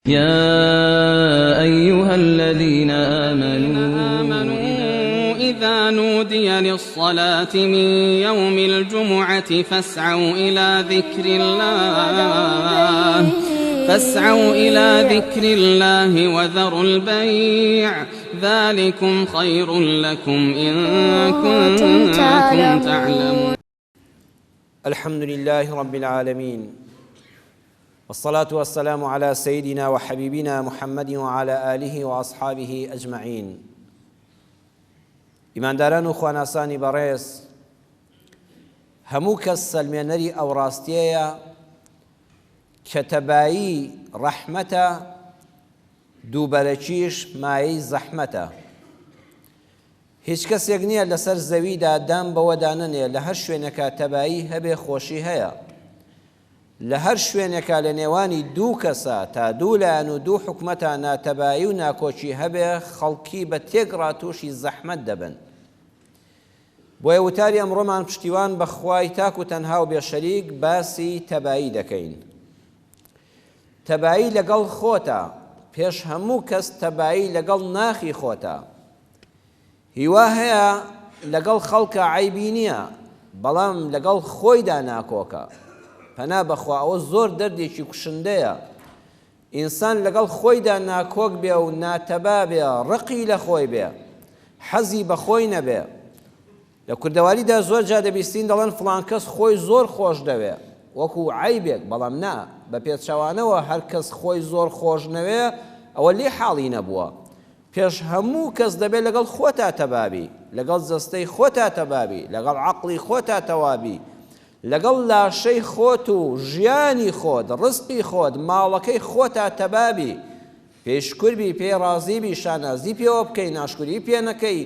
يا أيها الذين آمنوا إذا نودي للصلاة من يوم الجمعة فاسعوا إلى ذكر الله فاسعوا إلى ذكر الله وذروا البيع ذلكم خير لكم إن كنتم تعلمون. الحمد لله رب العالمين والصلاة والسلام على سيدنا وحبيبنا محمد وعلى آله وأصحابه أجمعين. ئیمانداران و خواناسانی بەڕێز، هەموو کەس سەلمێنەری ئەو ڕاستیەیە کە تەبایی ڕەحمەتە، دووبەرەکیش مایەی زەحمەتە. هیچ کەسێک نییە لەسەر زەویدا دان بەوەدا نەنێ لە هەر شوێنێکا تەبایی هەبێ خۆشی هەیە. لە هەر شوێنێکا لە نێوانی دوو کەسا تا دوو لایەن و دوو حکومەتا ناتەبایی و ناکۆکی هەبێ خەڵکی بە تێکڕا تووشی زەحمەت دەبن. بۆیە وتاری ئەمڕۆمان پشتیوان بە خوای تاک و تەنها و بێ شەریک باسی تەبایی دەکەین. تەبایی لەگەڵ خۆتە، پێش هەموو کەس تەبایی لەگەڵ ناخی خۆتە. هیوا هەیە لەگەڵ خەڵکا عەیبی نییە، بەڵام لەگەڵ خۆیدا ناکۆکە. پەنا بەخوا ئەوە زۆر دەردێکی کوشندەیە. ئینسان لەگەڵ خۆیدا ناکۆک بێ و ناتەبا بێ، ڕقی لە خۆی بێ، حەزی بە خۆی نەبێ. لە کوردەواریدا زۆر جار دەبیستین دەڵێن فڵان کەس خۆی زۆر خۆش دەوێ وەکو عەیبێک، بەڵام نا، بە پێچەوانەوە هەر کەس خۆی زۆر خۆش نەوێ ئەوە لێی حاڵی نەبووە. پێش هەموو کەس دەبێ لەگەڵ خۆتا تەبا بی، لەگەڵ جەستەی خۆتا تەبا بی، لەگەڵ عەقڵی خۆتا تەوا بی، لەگەڵ لاشەی خۆت و ژیانی خۆت، ڕزقی خۆت، ماڵەکەی خۆتا تەبا بی، پێی شکور بی، پێی ڕازی بی، شانازی پێوە بکەی، ناشکوری پێ نەکەی،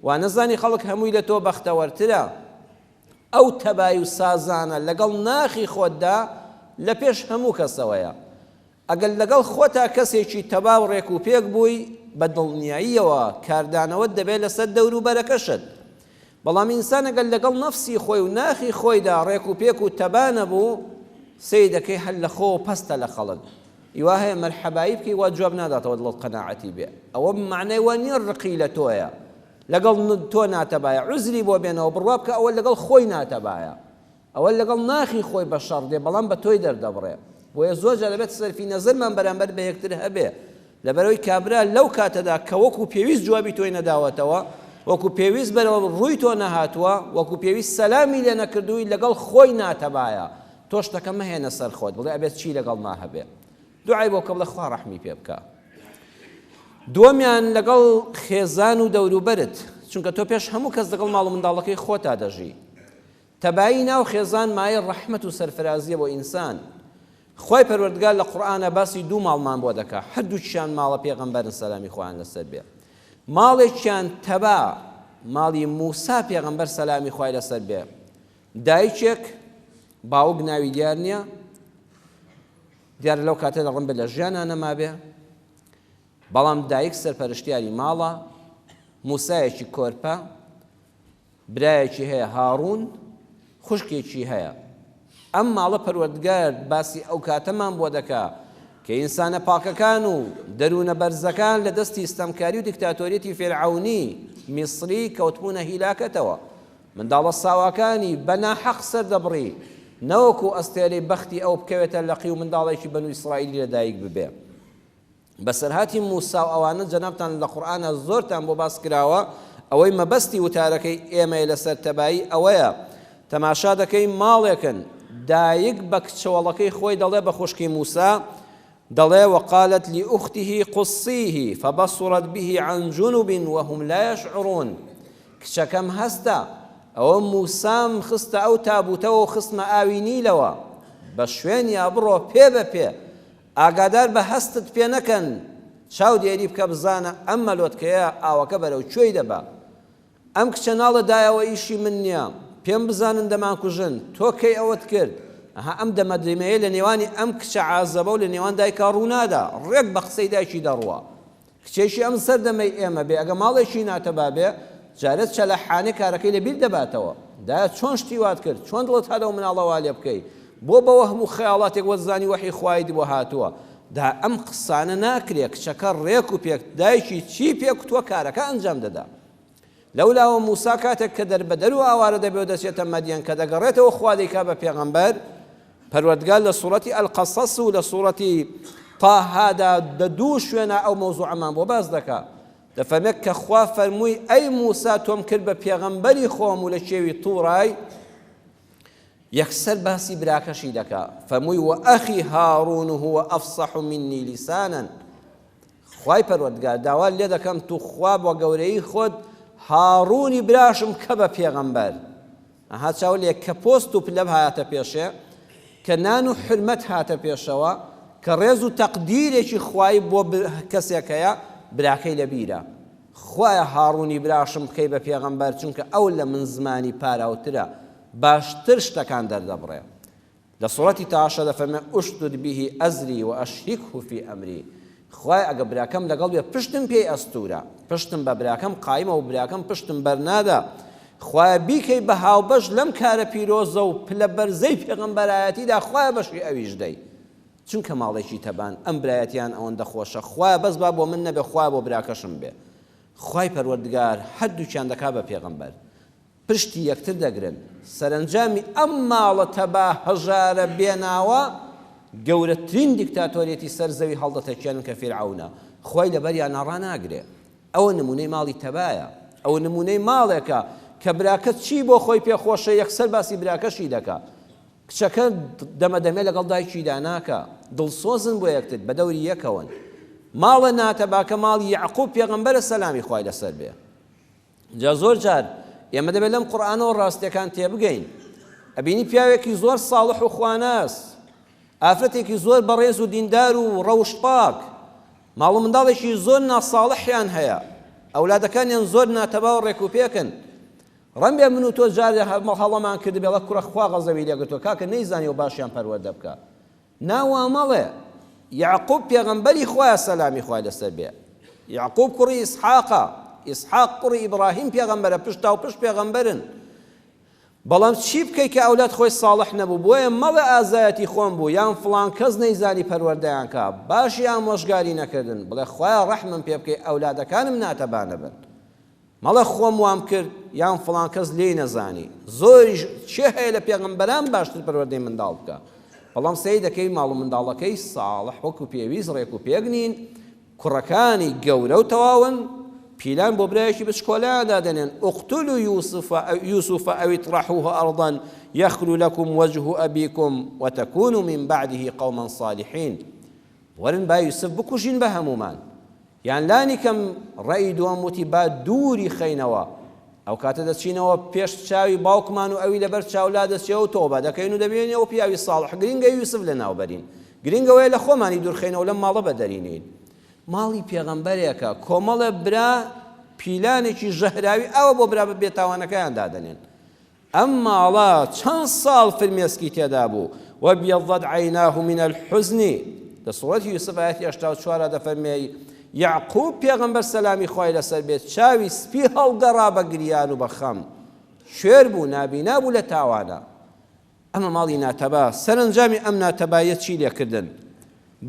وا نەزانی خەڵک هەمووی لە تۆ بەختەوەرترە. ئەو تەبای و سازانە لەگەڵ ناخی خۆتدا لە پێش هەموو کەسەوەیە. ئەگەر لەگەڵ خۆتا کەسێکی تەبا و ڕێک و پێک بووی، بە دڵنیاییەوە کاردانەوەت دەبێت لەسەر دەوروبەرەکەشت. بەڵام ئینسان ئەگەر لەگەڵ نەفسی خۆی و ناخی خۆیدا ڕێک و پێک و تەبا نەبوو، سەیر دەکەی هەر لە خۆوە پەستە لە خەڵک. ئی وا هەیە مەرحەبایی بکەی وا جواب ناداتەوە دڵت قەناعەتی بێ. ئەوە مەعنای وا نییە ڕقی لە تۆیە. لەگەڵ تۆ ناتەبایە. عوزری بۆ بێنەوە بڕوا بکە ئەوە لەگەڵ خۆی ناتەبایە. ئەوە لەگەڵ ناخی خۆی بە شەڕ دێ بەڵام بە تۆی دەردەبڕێ. بۆیە زۆر جار دەبێت سەرفی نەزەرمان بەرامبەر بە یەکتر هەبێ. لەبەرئەوەی کابرا لەو کاتەدا کە وەکو پێویست جوابی تۆی نەداوەتەوە، وەکو پێویست بەرەو ڕووی تۆ نەهاتووە، وەکو پێویست سەلامی لێ نەکردووی، لەگەڵ خۆی ناتەبایە. تۆ شتەکە مەهێنە سەر خۆت بڵێ ئەبێت چی لەگەڵما هەبێ. دوعای بۆ بکە بڵێ خوا ڕەحمی پێ بکا. دووەمیان لەگەڵ خێزان و دەوروبەرت، چونکە تۆ پێش هەموو کەس لەگەڵ ماڵ و منداڵەکەی خۆتا دەژی. تەبایی ناو خێزان مایەی ڕەحمەت و سەرفرازیە بۆ ئینسان. خوای پەروەردگار لە قورئانا باسی دوو ماڵمان بۆ دەکا هەردووکیان ماڵە پێغەمبەرن سەلامی خوایان لەسەر بێ. ماڵێکیان تەبا ماڵی موسا پێغەمبەر سەلامی خوای لەسەر بێ. دایکێک باوک ناوی دیار نییە دیارە لەو کاتەدا ڕەنبە لە ژیانا نەمابێ بەڵام دایک سەرپەرشتیاری ماڵە موسایەکی کۆرپە برایەکی هەیە هاڕوون خوشکێکی هەیە ئەم ماڵە پەروەردگار باسی ئەو کاتەمان بۆ دەکا کە ئینسانە پاکەکان و دەروونە بەرزەکان لە دەستی ستەمکاری و دیکتاتۆریەتی فیرعەونی میسری کەوتبوونە هیلاکەتەوە منداڵە ساواکانی بە ناحەق سەردەبڕی نەوەکو ئەستێرەی بەختی ئەو بکەوێتە لەقی و منداڵێکی بەنو ئیسرائیلی لەدایک ببێ. بەسەرهاتی موسا و ئەوانە جەنابتان لە قورئانا زۆرتان بۆ باس کراوە، ئەوەی مەبەستی وتارەکەی ئێمەیە لەسەر تەبایی ئەوەیە تەماشا دەکەی ماڵێکن دایک بە کچۆڵەکەی خۆی دەڵێ بە خوشکی موسا دەڵێ وقالت لأخته قصيه فبصرت به عن جنب وهم لا يشعرون کچەکەم هەستە ئەوە موسام خستە ئەو تابوتەوە و خستمە ئاوی نیلەوە بە شوێنیا بڕۆ پێ بە پێ ئاگادار بە هەستت پێ نەکەن چاودێری بکە بزانە ئەم مەلۆتکەیە ئاوەکە بەرەو کوێی دەبا ئەم کچە ناڵێ دایە ئەوە ئیشی من نیە پێم بزانن دەمانکوژن تۆ کەی ئەوەت کرد ئەها ئەم دەمەدەمەیە لە نێوانی ئەم کچە عازەبە و لە نێوان دایکا ڕوونادا ڕێک بە قسەی دایکی دەڕوا کچێکی ئەم سەردەمەی ئێمە بێ ئەگە ماڵێکی ناتەبا بێ جارێ چەلەحانێ کارەکەی لە بیر دەباتەوە دایە چۆن شتی وات کرد چۆن دڵت هات ئەو مناڵە وا لێ بکەی بۆ بە وەهم و خەیاڵاتێک وەت زانی وەحی خوایت بۆ هاتووە. دا ئەم قسانە ناکرێ کچەکە ڕێک و پێک دایکی چی پێ کوتووە کارەکە ئەنجام دەدا. لەولاوە موسا کاتێک کە دەربەدەر و ئاوارە دەبێ و دەچێتە مەدیەن کە دەگەڕێتەوە خوا دەیکا بە پێغەمبەر، پەروەردگار لە سوڕەتی القصص و لە سوڕەتی طه دا دە دوو شوێنا ئەو مەوزوعەمان بۆ باس دەکا. دەفەرمێ کە خوا فەرمووی ئەی موسا تۆم کرد بە پێغەمبەری خۆم و لە کێوی طورای، یەکسەر باسی براکەشی دەکا فەرمووی وأخی هارون هو أفصح منی لسانا خوای پەروەردگار داوات لێ دەکەم توخوا بۆ گەورەیی خۆت هاڕوونی براشم کە بە پێغەمبەر. ئەها چاو لێ کە پۆست و پلە هاتە پێشێ، کە نان و حورمەت هاتە پێشەوە، کە ڕێز و تەقدیرێکی خوایی بۆ کەسێک هەیە، براکەی لە بیرە. خوایە هاڕوونی براشم بکەی بە پێغەمبەر چونکە ئەو لە من زمانی پاراوترە، باشتر شتەکان دەردەبڕێ. لە سوڕەتی تاشا دەفەرمێ اشدد به ازری و اشرکه فی امری خوایە ئەگە براکەم لەگەڵ بێ پشتم پێی ئەستورە پشتم بە براکەم قایمە و براکەم پشتم بەرنادا خوایە بیکەی بە هاوبەش لەم کارە پیرۆزە و پلە بەرزەی پێغەمبەرایەتیدا خوایە بەشی ئەویش دەی چونکە ماڵێکی تەبان ئەم برایەتیان ئەوەندە خۆشە خوایە بەس با بۆ من نەبێ خوایە بۆ براکەشم بێ خوای پەروەردگار هەردووکیان دەکا بە پێغەمبەر پشتی یەکتر دەگرن، سەرەنجامی ئەم ماڵە تەبا هەژارە بێناوە گەورەترین دیکتاتۆریەتی سەر زەوی هەڵدەتەکێنن کە فیرعەونە، خۆی لەبەریانا ڕاناگرێ. ئەوە نمونەی ماڵی تەبایە. ئەوە نمونەی ماڵێکە کە براکە چی بۆ خۆی پێ خۆشە یەکسەر باسی براکەشی دەکا. کچەکە دەمە دەمێ لەگەڵ دایکیدا ناکا. دڵسۆزن بۆ یەکتر، بە دەوری یەکەوەن. ماڵە ناتەباکە ماڵی یەعقوب پێغەمبەرە سەلامی خوای لەسەر بێ. جا زۆر جار ئێمە دەبێت لەم قورئانەوە ڕاستیەکان تێبگەین. ئەبینی پیاوێکی زۆر ساڵح و خواناس، ئافرەتێکی زۆر بەڕێز و دیندار و ڕەوشت پاک، ماڵ و منداڵێکی زۆر ناساڵحیان هەیە، ئەولادەکانیان زۆر ناتەبا و ڕێکوپێکن. ڕەنگە من و تۆ جارێ هەڵەمان کردبێ، ئەڵێ کوڕە خوا غەزەبی لێگرتووە، کاکە نەیزانیوە باشیان پەروەردە بکا. نا وا مەڵێ، یەعقوب پێغەمبەری خوایە سەلامی خوای لەسەر بێ، یەعقوب کوڕی ئیسحاقە، ئیسحاق کوڕی ئیبڕاهیم پێغەمبەرە، پشتاوپشت پێغەمبەرن، بەڵام چی بکەی کە ئەولاد خۆی ساڵح نەبوو، بۆیە مەڵێ ئازایەتی خۆم بوو یان فڵان کەس نەیزانی پەروەردەیان کا، باشی ئامۆژگاری نەکردن، بڵێ خوایە ڕەحمم پێ بکەی ئەولادەکانم ناتەبا نەبن. مەڵێ خۆم وام کرد یان فڵان کەس لێی نەزانی زۆریش کێ هەیە لە پێغەمبەران باشتر پەروەردەی منداڵ بکا بەڵام سەیر دەکەی ماڵ و منداڵەکەی ساڵح وەکو پێویست ڕێک و پێک نین کوڕەکانی گەورە و تەواون پیلان بۆ برایەکی بچکۆلەیان دادەنێن اقتلوا یوسف یوسف او اطرحوه ارضا یخل لكم وجه ابيكم وتكونوا من بعده قوما صالحین وەرن با یوسف بکوژین بە هەموومان یان لانی کەم ڕەئی دووەم وتی با دووری خەینەوە ئەو کاتە دەچینەوە پێش چاوی باوکمان و ئەوی لەبەر چاو لا دەچێ و تۆبە دەکەین و دەبینەوە پیاوی ساڵح گرینگە یوسف لەناو بەرین گرینگەوەیە لە خۆمانی دوورخەینەوە لەم ماڵە بەدەرینین ماڵی پێغەمبەرێکە کۆمەڵە برا پیلانێکی ژەهراوی ئەوە بۆ برا بێتاوانەکەیان دادەنێن ئەم ماڵە چەند ساڵ فرمێسکی تێدا بوو، وابیضت عیناه من الحزن، لە سوڕەتی یوسف ئایەتی 84 دەفەرمێ یەعقوب پێغەمبەر سەلامی خوای لەسەر بێت چاوی سپی هەڵگەڕا بە گریان و بە خەم، کوێر بوو نابینا بوو لە تاوانە. ئەمە ماڵی ناتەبا، سەرەنجامی ئەم ناتەباییە چی لێکردن؟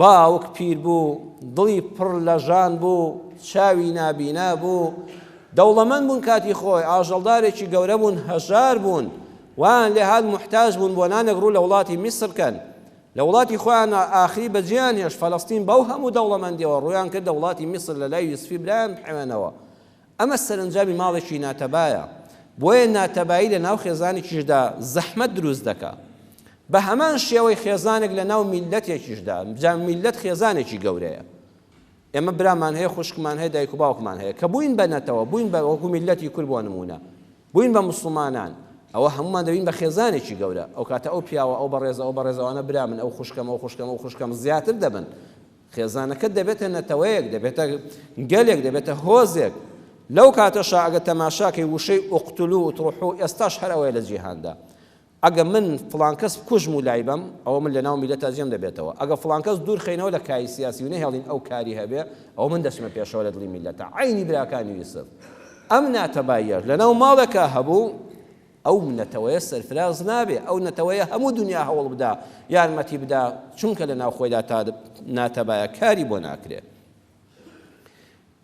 باوک پیر بوو، دڵی پڕ لە ژان بوو، چاوی نابینا بوو، دەوڵەمەند بوون کاتی خۆی، ئاژەڵدارێکی گەورە بوون، هەژار بوون، وایان لێهات موحتاج بوون بۆ نانێک ڕوو لە وڵاتی میسر کەن. لە وڵاتی خۆیان ئاخری بەجێیان هێشت، فەلەستین بەو هەموو دەوڵەمەندیەوە ڕوویان کردە وڵاتی میسر لە لای یوسفی برایان بحەوێنەوە. ئەمە سەرەنجامی ماڵێکی ناتەبایە، بۆیە ناتەبایی لە ناو خێزانێکیشدا زەحمەت دروست دەکا. بە هەمان شێوەی خێزانێک لە ناو میللەتێکیشدا، جا میللەت خێزانێکی گەورەیە. ئێمە برامان هەیە، خوشکمان هەیە، دایک و باوکمان هەیە. کە بووین بە نەتەوە، بووین بە وەکو میللەتی کورد بۆ نموونە، بووین بە موسڵمانان، ئەوە هەموومان دەبین بە خێزانێکی گەورە. ئەو کاتە ئەو پیاوە، ئەو بەڕێزە، ئەو بەڕێزە، ئەوانە برامن، ئەو خوشکەم، ئەو خوشکەم، ئەو خوشکەم، زیاتر دەبن. خێزانەکەت دەبێتە نەتەوەیەک، دەبێتە گەلێک، دەبێتە هۆزێک. لەو کاتەشا ئەگەر تەماشاکەی وشەی اقتلو اطرحو ئێستاش هەر ئەوەیە لە جیهاندا. ئەگە من فڵان کەس بکوژم و لایبەم، ئەوە من لەناو میللەتا جێم دەبێتەوە. ئەگە فڵان کەس دوور خەینەوە لە کاری سیاسی و نەهێڵین ئەو کاری هەبێ، ئەوە من دەچمە پێشەوە لە دڵی میللەتا. عەینی براکانی یوسف. ئەم ناتەباییەش لەناو ماڵێکا هەبوو. ئەو نەتەوەیە سەرفراز نابێ، ئەو نەتەوەیە هەموو دونیا هەوڵ بدا یارمەتی بدا، چونکە لە ناو خۆیدا تا ناتەبایە کاری بۆ ناکرێ.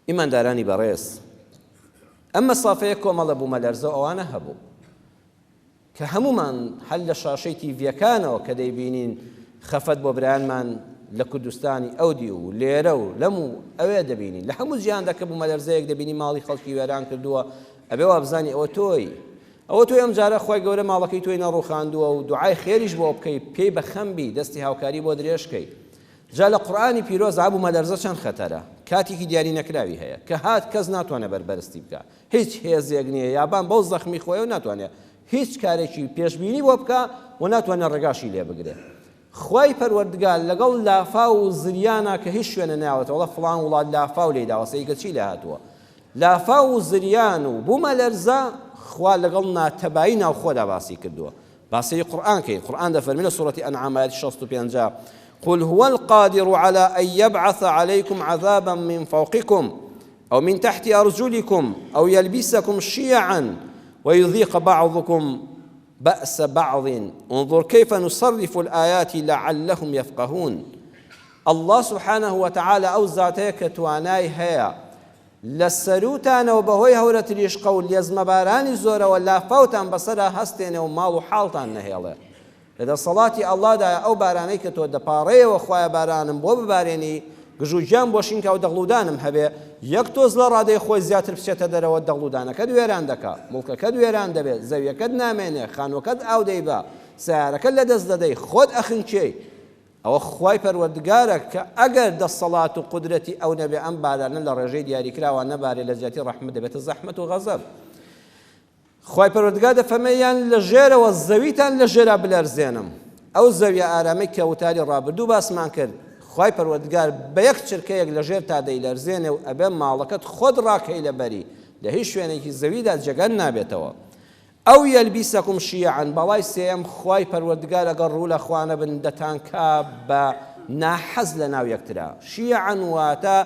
ئیماندارانی بەڕێز، ئەم مەسافەیە کۆمەڵە بوومەلەرزە و ئەوانە هەبوو کە هەموومان هەر لە شاشەی تیڤیەکانەوە کە دەیبینین خەفەت بۆ برایانمان لە کوردستانی ئەو دیو و لێرە و لەم و ئەوێ دەبینین لە هەموو جیهاندا کە بوومەلەرزەیەک دەبینی ماڵی خەڵکی وێران کردووە ئەبێ وابزانی ئەوە تۆی ئەوە تۆی ئەمجارە خوای گەورە ماڵەکەی تۆی نەڕوخاندووە و دوعای خێریش بۆ بکەی پێی بە خەم بی دەستی هاوکاری بۆ درێژ کەی جا لە قورئانی پیرۆز ئا بوومەلەرزە چەند خەتەرە کاتێکی دیاری نەکراوی هەیە کە هات کەس ناتوانێت بەربەرستی بکا هیچ هێزێک نییە یابان بەو زەخمی خۆیەوە ناتوانێت هیچ کارێکی پێشبینی بۆ بکا و ناتوانێت ڕێگاشی لێ بگرێ خوای پەروەردگار لەگەڵ لافاو و زریانا کە هیچ شوێنە ناوەتەوە ئەڵێ فڵان وڵات لافاو لێی داوە سەیرکە چی لێ هاتووە لافاو و زریان و بوومەلەرزە خوا لەگەڵ ناتەبایی ناوخۆدا باسی کردووە با سەیری قورئان کەین قورئان دەفەرمی لە سورەتی ئەنعام ئایەتی 65 قل هو القادر على أن يبعث عليكم عذابا من فوقكم أو من تحت أرجلكم أو يلبسكم شيعا ويذيق بعضكم بأس بعض انظر كيف نصرف الآيات لعلهم يفقهون اللە سبحانه وتعالی ئەو زاتەیە کە توانای هەیە لە سەرووتانەوە بەهۆی هەورە تریشقە و لێزمەبارانی زۆرەوە لافاوتان بەسەرا هەستێنێ و ماڵ و حاڵتان نەهێڵێ لە دەسەڵاتی ئەڵڵادایە ئەو بارانەی کە تۆ دەپاڕێیەوە خوایە بارانم بۆ ببارێنی گژوگیام بۆ شینکا و دەغڵودانم هەبێ یەک تۆز لە ڕادەی خۆی زیاتر بچێتە دەرەوە دەغڵودانەکەت وێران دەکا موڵکەکەت وێران دەبێ زەویەکەت نامێنێ خانوەکەت ئاو دەیبا سەیارەکەت لەدەست دەدەی خۆت ئەخنکێی ئەوە خوای پەروەردگارە کە ئەگەر دەسەڵات و قودرەتی ئەو نەبێ ئەم بارانە لە ڕێژەی دیاریکراوە نەبارێ لە جیاتی ڕەحمەت دەبێتە زەحمەت و غەزەب. خوای پەروەردگار دەفەرمێ یان لە ژێرەوە زەویتان لە ژێرا بلەرزێنم ئەو زەویە ئارامەی کە وتاری ڕابردوو باسمان کرد خوای پەروەردگار بە یەک چرکەیەک لە ژێر تا دەیلەرزێنێ و ئەبێ ماڵەکەت خۆت ڕاکەی لە بەری لە هیچ شوێنێکی زەویدا جێگەت نابێتەوە او یلبسکم شیعا بەڵای سێیەم خوای پەروەردگار ئەگەر ڕوو لە خوا نەبن دەتانکا بە ناحەز لە ناو یەکترا شیعا واتە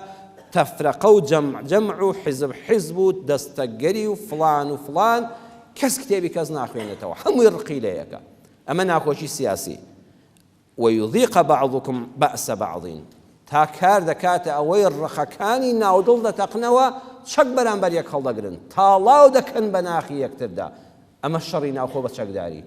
تەفرەقە و جەمع جەمع و حزب حزب و دەستەگەری و فڵان و فڵان کەس کتێبی کەس ناخوێنێتەوە هەمووی ڕقی لە یەکە ئەمە ناکۆکی سیاسی ویذیق بعضکم بأس بعض تا کار دەکاتە ئەوەی ڕقەکانی ناو دڵ دەتەقنەوە چەک بەرامبەر یەک هەڵدەگرن تاڵاو دەکەن بە ناخی یەکتردا ئەمە شەڕی ناوخۆ بە چەکداری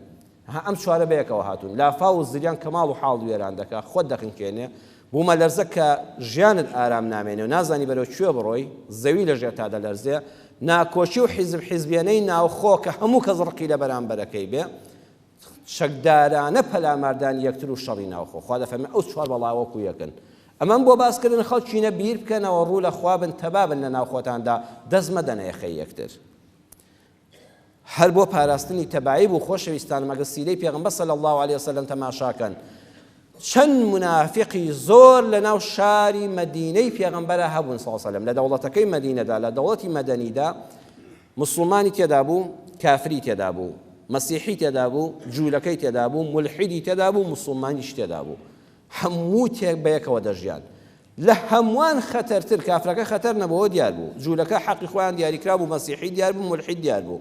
ها ئەم چوارە بەیەکەوە هاتوون لافاو و زریان کە ماڵ و حاڵ وێران دەکا خۆت دەخنکێنێ بوومەلەرزە کە ژیانت ئارام نامێنێ و نازانی بەرەو کوێ بڕۆی زەوی لە ژێر تا دەلەرزێ ناکۆکی و حیزب حیزبێنەی ناوخۆ کە هەموو کەس ڕقی لە بەرامبەرەکەی بێ چەکدارانە پەلاماردانی یەکتر و شەڕی ناوخۆ خوا دەفەرمێ ئەو چوار بەڵا وەکو یەکن ئەمەم بۆ باس کردن خەڵکینە بیر بکەنەوە ڕوو لە خوا بن تەبا بن لە ناو خۆتاندا دەست مەدەنە یەخەی یەکتر هەر بۆ پاراستنی تەبایی بوو خۆشەویستانم ئەگەر سیرەی پێغەمبەر صلی الله علیه وسلم تەماشاکەن چەند منافقی زۆر لە ناو شاری مەدینەی پێغەمبەرە هەبوون صلی الله علیه وسلم لە دەوڵەتەکەی مەدینەدا لە دەوڵەتی مەدەنیدا موسڵمانی تێدا بوو، کافری تێدا بوو، مەسیحی تێدا بوو، جوولەکەی تێدا بوو، مولحیدی تێدا بوو، موسڵمانیش تێدا بوو. هەموو تێک بەیەکەوە دەژیان. لە هەمووان خەتەرتر، کافرەکە خەتەر نەبوو، دیار بوو. جوولەکە حەقی خۆیان دیاریکرا بوو، مەسیحی دیار بوو، مولحید دیار بوو.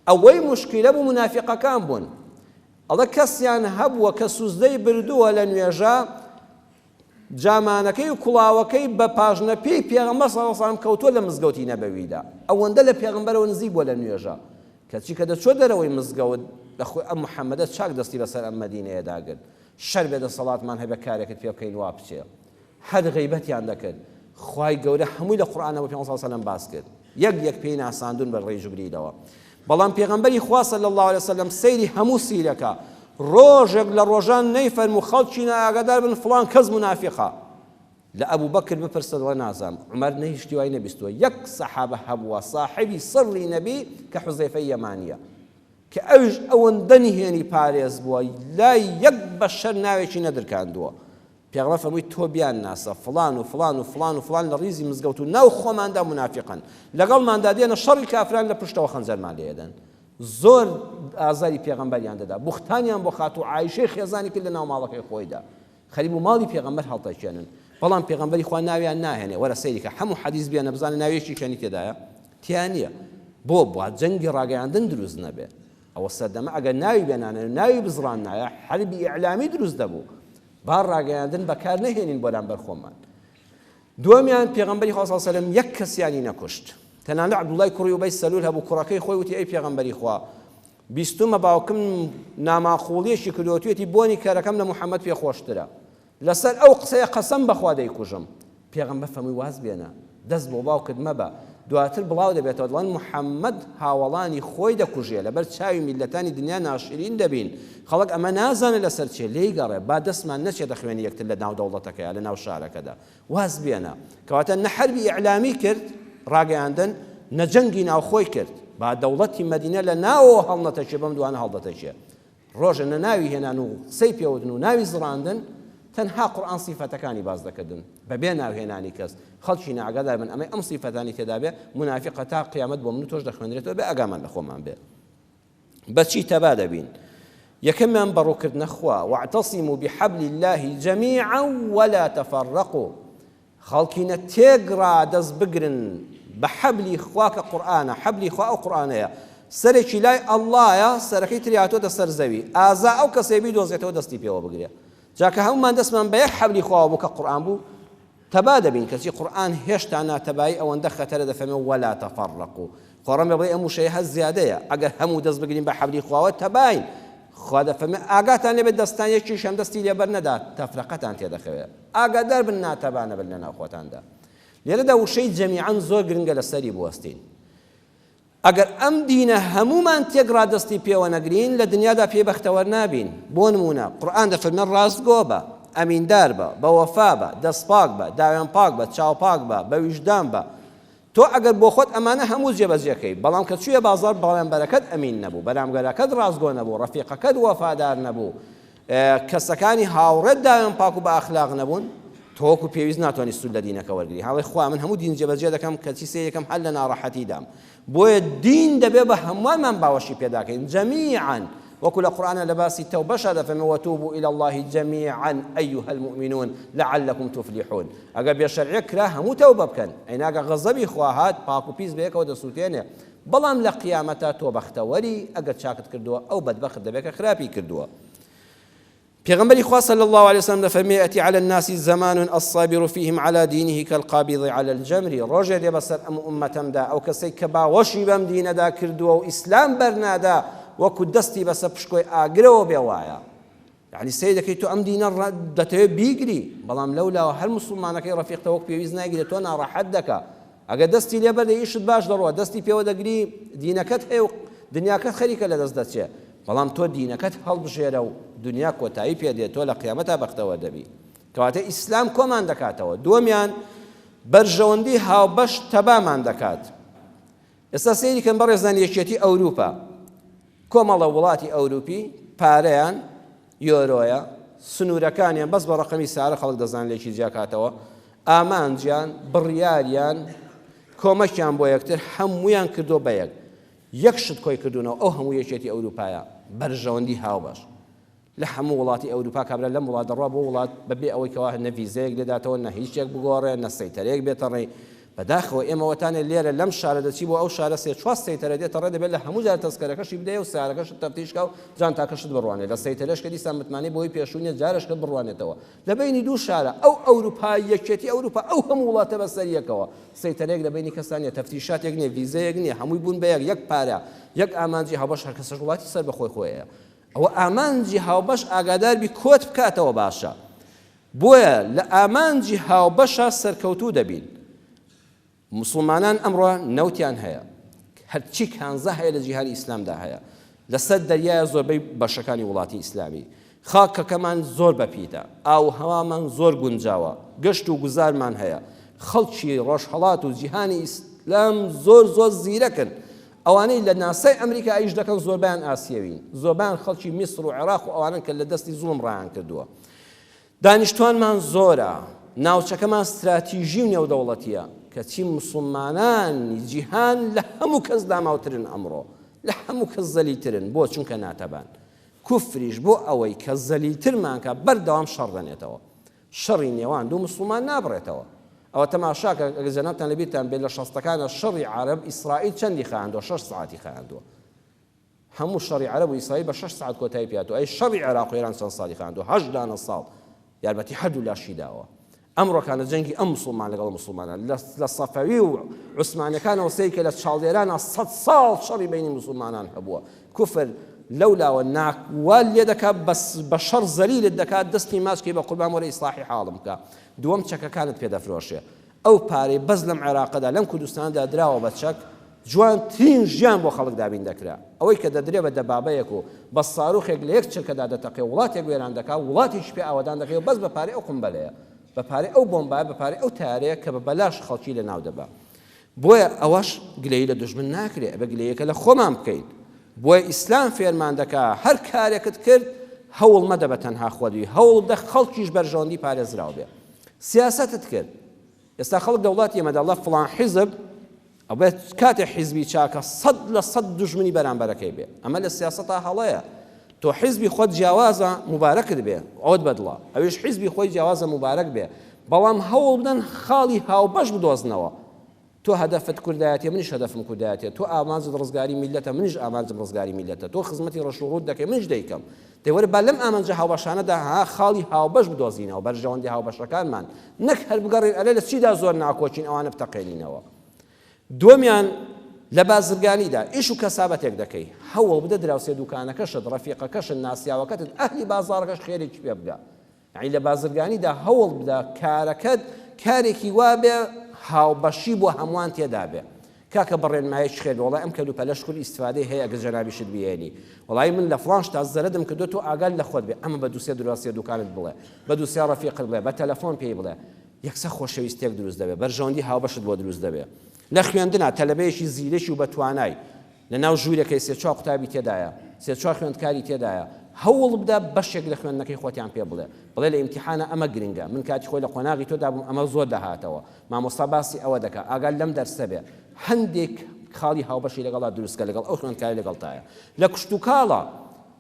ئەوەی موشکیلە بوو مونافیقەکان بوون. ئەڵێ کەسیان هەبووە کە سوزدەی بردووە لە نوێژا، جامانەکەی و کوڵاوەکەی بە پاژنە پێی پێغەمبەر صلی اللە علیە وسلم کەوتووە لە مزگەوتی نەبەویدا ئەوەندە لە پێغەمبەرەوە نزیک بووە لە نوێژا کەچی کە دەچووە دەرەوەی مزگەوت لە خۆی ئەم محەممەدە چاک دەستی بەسەر ئەم مەدینەیەدا گرت شەر بێ دەسەڵاتمان هەبێ کارێکت پێ بکەین وا بچێ هەر غەیبەتیان دەکرد خوای گەورە هەمووی لە قورئانە بۆ پێغەمبەر صلی اللە علیە وسلم باس کرد یەک یەک پێی ناساندون بە ڕێی جبریلەوە بەڵام پێغەمبەری خوا صلی اللە علیە وسلم سەیری هەموو سیرەکە ڕۆژێک لە ڕۆژان نەیفەرموو خەڵکینە ئاگادار بن فڵان کەس مونافیقە لە ئەبوو بەکر بپرسە دەڵێ نازانم عومەر نەیشتی وای نەبیستووە یەک سەحابە هەبووە ساحێبی سڕی نەبی کە حوزەیفەی یەمانیە کە ئەویش ئەوەندە نهێنی پارێز بووە لای یەک بەشەر ناوێکی نەدرکاندووە پێغەمبەر فەرمووی تۆ بیانناسە فڵان و فڵان و فڵان و فڵان لە ڕیزی مزگەوت و ناو خۆماندا مونافیقن لەگەڵماندا دێنە شەڕی کافران لە پشتەوە خەنجەرمان لێدەن زۆر ئازاری پێغەمبەریان دەدا بوختانیان بۆ خاتوو عایشەی خێزانی کرد لە ناو ماڵەکەی خۆیدا خەریک بوو ماڵی پێغەمبەر هەڵتەکێنن بەڵام پێغەمبەری خوا ناویان ناهێنێ وەرە سەیری کە هەموو حەدیث بێنە بزانە ناوێکی کەنی تێدایە تیا نییە بۆ بوا جەنگی ڕاگەیاندن دروست نەبێ. ئەوە سەردەمە ئەگەر ناوی بێنانە ناوی بزڕاندنایە حەربی ئیعلامی دروست دەبوو. با ڕاگەیاندن بەکار نەهێنین بۆرامبەر خۆمان. دووەمیان پێغەمبەری خوا صلی اللە علیە وسلم یەک کەسیانی نەکوشت. تەنانەت عەبدوڵای کوڕی ئوبەی سەلول هەبوو کوڕەکەی خۆی وتی ئەی پێغەمبەری خوا بیستومە باوکم ناماقوڵیەکی کردووە توێتی بۆنی کەرەکەم لە محەممەد پێ خۆشترە. لەسەر ئەو قسەیە قەسەم بەخوا دەیکوژم. پێغەمبەر فەرمووی واز بێنە، دەست بۆ باوکت مەبە، دواتر بڵاو دەبێتەوە دەڵێن محەممەد هاوەڵانی خۆی دەکوژێ، لەبەر چاوی میللەتانی دنیا ناشرین دەبین، خەڵک ئەمە نازانێ لەسەر چیە، لێی گەڕێ با دەستمان نەچێتە خوێنی یەکتر لە ناو دەوڵەتەکەیا، لە ناو شارەکەدا، واز بێنە. کەواتە نە حەربی ئیعلامی کرد، ڕاگەیاندن، نە جەنگی ناوخۆی کرد، با دەوڵەتی مەدینە لە ناوەوە هەڵنەتەکێ بەم دوانە هەڵدەتەکێ. ڕۆژە نە ناوی هێنان و قسەی پێوتن و ناوی زڕاندن، تەنها قورئان سیفەتەکانی باس دەکردن بەبێ ناو هێنانی کەس، خەڵکی نائاگادار بن ئەمەی ئەم سیفەتانی تێدا بێ مونافیقە تا قیامەت بۆ من و تۆش دەخوێنرێتەوە بێ ئاگامان لە خۆمان بێ. بەچی تەبا دەبین؟ یەکەمیان بە ڕووکردنە خوا، واعتصموا بحبل اللە جمیعا ولا تفرقوا، خەڵکینە تێکڕا دەست بگرن بە حەبلی خوا کە قورئانە، حەبلی خوا ئەو قورئانەیە سەرێکی لای اللە یە سەرەکەی تری هاتۆتە سەر زەوی ئازا ئەو کەسەی بیدۆزێتەوە دەستی پێوە بگرێ جا کە هەموومان دەستمان بە یەک حەبلی خواوە بوو کە قورئان بوو تەبا دەبین کەچی قورئان هێشتا ناتەبایی ئەوەندە خەتەرە دەفەرمێ ولا تفرقوا خۆ ڕەنگە بڵێی ئەم وشەیە هەر زیادەیە ئەگەر هەموو دەست بگرین بە حەبلی خواوە تەباین خوا دەفەرمێ ئاگاتان لێ بێت دەستان یەکیش هەم دەستی لێ بەر نەدا تەفرەقەتان تێدەخەوێ ئاگادار بن ناتەبا نەبن لەناو خۆتاندا. لێرەدا وشەی جەمیعەن زۆر گرنگە لەسەری بوەستین. ئەگەر ئەم دینە هەموومان تێکڕا دەستی پێوە نەگرین لە دنیادا پێی بەختەوەر نابین. بۆ نموونە قورئان دەفەرمێ ڕاستگۆ بە، ئەمیندار بە، بە وەفا بە، دەستپاک بە، داوێنپاک بە، چاوپاک بە، بە ویژدان بە، تۆ ئەگەر بۆ خۆت ئەمانە هەموو جێبەجێ کەی، بەڵام کە چوویە بازاڕ بەڵێنبەرەکەت ئەمین نەبوو، بەرامگەرەکەت ڕاستگۆ نەبوو، ڕەفیقەکەت وەفادار نەبوو، کەسەکانی هاوڕێت داوێن پاک و بە ئەخلاق نەبوون، تۆ وەکو پێویست ناتوانی سوود لە دینەکە وەرگری. هاڵێ خوا من هەموو دین جێبەجێ دەکەم کەچی سەیرەکەم هەر لە ناڕەحەتیدام. بۆیە دین دەبێ بە هەمووانمان باوەشی پێداکەین جەمیعا وەکو لە قورئانا لە باسی تەوبەشا دەفەرمێ وتوبوا الی اللە جمیعا ایها المومنون لعلکم تفلحون ئەگەر بێ شەرعیەک کرا هەموو تەوبە بکەن ئەینا گە غەزەبی خوا هات پاک و پیس بەیەکەوە دەسوتێنێ بەڵام لە قیامەتا تۆ بەختەوەری ئەگەر چاکت کردووە ئەو بەدبەخت دەبێت کە خراپی کردووە. پێغەمبەری خوا صلی اللە علیە وسلم دەفەرموێ، یەئتی علی الناس زمان الصابر فیهم علی دینه کالقابض علی الجمر، ڕۆژێ دێ بەسەر ئەم ئوممەتەمدا ئەو کەسەی کە باوەشی بەم دینەدا کردووە و ئیسلام بەرنادا وەکو دەستی بەسەر پشکۆی ئاگرەوە بێ وایە. یعنی سەیر دەکەی تۆ ئەم دینە دەتەوێت بیگری بەڵام لەولاوە هەر موسڵمانەکەی ڕەفیقتە وەک پێویست ناگیرێت تۆ ناڕەحەت دەکا ئەگەر دەستی لێ بەردەی ئیشت باش دەڕوا دەستی پێوە دەگری دینەکەت هەیە و دنیاکەت خەریکە لەدەست دەچێ بەڵام تۆ دینەکەت هەڵبژێرە و دنیا کۆتایی پێ دێت تۆ لە قیامەتا بەختەوەر دەبی کەواتە ئیسلام کۆمان دەکاتەوە دووەمیان بەرژەوەندی هاوبەش تەبامان دەکات ئێستا سەیری کەن بەڕێزان یەکێتی ئەوروپا کۆمەڵە وڵاتی ئەوروپی پارەیان یۆرۆیە، سنوورەکانیان بەس بە ڕەقەمی سارە خەڵک دەزانن لێکی جیاکاتەوە، ئامانجیان، بڕیاریان، کۆمەکیان بۆ یەکتر هەموویان کردووە بە یەک. یەک شت کۆی کردوونەوە ئەو هەموو یەکێتی ئەوروپایە، بەرژەوەندی هاوبەش. لە هەموو وڵاتی ئەوروپا کابرا لەم وڵات دەڕوا بۆ وڵات بەبێ ئەوەی کەوا نە ڤیزەیەک لێداتەوە نە هیچ شتێک بگۆڕێ نە سەیتەرەیەک بێتە ڕێی بەداخەوە ئێمە وەتانێ لێرە لەم شارە دەچی بۆ ئەو شارە سێ چوار سەیتەرە دێتە ڕێ دەبێت لە هەموو جار تەزکەرەکەشی بدەیە و سەیارەکەشت تەفتیش کا و جانتاکەشت بڕوانێ لە سەیتەرەش کە دیسان متمانەی بۆی پێشوو نیە جارەشکە بڕوانێتەوە لە بەینی دوو شارە ئەو ئەوروپا یەکێتی ئەوروپا ئەو هەموو وڵاتە بەسەر یەکەوە سەیتەرەیەک لە بەینی کەسان نیە تەفتیشاتێک نیە ڤیزەیەک نیە هەمووی بوون بە یەک یەک پارە یەک ئامانجی هاوبەش هەر کەسەش وڵاتی سەر بەخۆی خۆیە ئەوە ئامانجی هاوبەش ئاگاداربی کۆت بکاتەوە باشە بۆیە لە ئامانجی هاوبەشا سەرکەوتوو دەبین. موسڵمانان ئەمڕۆ نەوتیان هەیە، هەرچی کانزا هەیە لە جیهانی ئیسلامدا هەیە، لەسەر دەریایە زۆربەی بەشەکانی وڵاتی ئیسلامی، خاکەکەمان زۆر بەپیتە، ئاووهەوامان زۆر گونجاوە، گەشت و گوزارمان هەیە، خەڵکی ڕۆژهەڵات و جیهانی ئیسلام زۆر زۆر زیرەکن، ئەوانەی لە ناسای ئەمریکا ئیش دەکەن زۆربەیان ئاسیەوین، زۆربەیان خەڵکی میسر و عێراق و ئەوانەن کە لە دەستی زوڵم ڕایان کردووە. دانیشتوانمان زۆرە، ناوچەکەمان ستراتیژی و نێودەوڵەتییە، کەچی موسڵمانانی جیهان لە هەموو کەس داماوترن ئەمڕۆ، لە هەموو کەس زەلیلترن، بۆ؟ چونکە ناتەبان. کوفریش بۆ ئەوەی کە زەلیلترمان کا بەردەوام شەڕ دەنێتەوە. شەڕی نێوان دوو موسڵمان نابڕێتەوە. ئەوە تەماشاکە ئەگەر جەنابتان لەبیرتان بێت لە شەستەکانا شەڕی عەرەب ئیسرائیل چەندی خایاندووە؟ شەش سەعاتی خایاندووە. هەموو شەڕی عەرەب و ئیسرائیل بە شەش سەعات کۆتایی پێ هاتووە، ئەی شەڕی عێراق و ئێران چەند ساڵی خایاندووە؟ هەشت دانە ساڵ یارمەتی هەردوو لاشی داوە. ئەمڕۆکانە جەنگی ئەم موسڵمان لەگەڵ موسڵمانان لە سەفەوی و عوسمانەکانەوە سەیرکە لە چاڵدێرانە سەد ساڵ شەڕی بینی موسڵمانان هەبووە. کوفر لەو لاوە ناک وا لێ دەکات بەس بە شەڕ زەلیلت دەکات دەستی ماچ کەی بە قوربان وەرە ئیسڵاحی حاڵم بکە. دووەم چەکەکانت پێ دەفرۆشێ. ئەو پارەی بەس لەم عێراقەدا لەم کوردستانەدا دراوە بە چەک، جوانترین ژیان بۆ خەڵک دابین دەکرا. ئەوەی کە دەدرێ بە دەبابەیەک و بە ساروخێک لە یەک چرکەدا دەتەقێ و وڵاتێک وێران دەکا و وڵاتێکی پێ ئاوەدان دەکەی و بەس بە پارەی ئەو قومبەلەیە، بە پارەی ئەو بۆمبایە، بە پارەی ئەو تەیارەیە کە بە بەلاش خەڵکی لە ناو دەبا. بۆیە ئەوەش گلەیی لە دوژمن ناکرێ، ئەبێ گلەییەکە لە خۆمان بکەین. بۆیە ئیسلام فێرمان دەکا هەر کارێکت کرد هەوڵ مەدە بە تەنها خۆت بی، هەوڵ بدە خەڵکیش بەرژەوەندی پارێزراو بێ. سیاسەتت کرد ئێستا خەڵک لە وڵاتی ئێمەدا ئەڵێ فڵان حیزب ئەبێت کاتێ حیزبی چاکە 100% دوژمنی بەرامبەرەکەی بێ ئەمە لە سیاسەتا هەڵەیە تۆ حیزبی خۆت جیاوازە مبارەکت بێ ئەوت بەدڵە ئەویش حیزبی خۆی جیاوازە مبارەک بێ بەڵام هەوڵ بدەن خاڵی هاوبەش بدۆزنەوە تۆ هەدەفت کوردایەتیە منیش هەدەفم کوردایەتیە، تۆ ئامانجت ڕزگاری میللەتە منیش ئامانجم ڕزگاری میللەتە، تۆ خزمەتی ڕەش و ڕووت دەکەی منیش دەیکەم. دەی وەرە با لەم ئامانجە هاوبەشانەدا ها خاڵی هاوبەش بدۆزینەوە، بەرژەوەندی هاوبەشەکانمان، نەک هەر بگەڕێین ئەرێ لە چیدا زۆر ناکۆکین ئەوانە بتەقێنینەوە. دووەمیان لە بازرگانیدا ئیش و کەسابەتێک دەکەی، هەوڵ بدە دراوسێ دووکانەکەشت، ڕەفیقەکەشت، ناسیاوەکەتت، ئەهلی بازاڕەکەش خێرێکی پێ بگا. یەعنی لە بازرگانیدا هەوڵ بدە کارەکەت کارێکی وابێ هاوبەشی بۆ هەمووان تێدا بێ کاکە بە ڕێنمایەکی خێر بێ وەڵای ئەم کەلوپەلە شکر ئیستفادەی هەیە ئەگەر جەنابیشت بیهێنی وەڵای من لە فڵان شتا زەرەدم کردووە تۆ ئاگات لە خۆت بێ ئەمە بە دوو سێ دراوسێ دوکانت بڵێ بە دوو سێ ڕەفیقت بڵێ بە تەلەفۆن پێی بڵێ یەکسەر خۆشەویستیەک دروست دەبێ بەرژەوەندی هاوبەشت بۆ دروست دەبێ لە خوێندنا تەلەبەیەکی زیرەکی و بەتوانای لە ناو ژوورێکەی سێ چوار قوتابی تێدایە، سێ چوار خوێندکاری تێدایە، هەوڵ بدە بەشێک لە خوێندنەکەی خۆتیان پێ بڵێ، بڵێ لە ئیمتیحانا ئەمە گرنگە، من کاتی خۆی لە قۆناغی تۆدا بووم ئەمە زۆر دەهاتەوە، مامۆستا باسی ئەوە دەکا، ئاگات لەم دەرسە بێ، هەندێک خاڵی هاوبەشی لەگەڵا دروست کە لەگەڵ ئەو خوێندکارەی لەگەڵتایە. لە کشتوکاڵا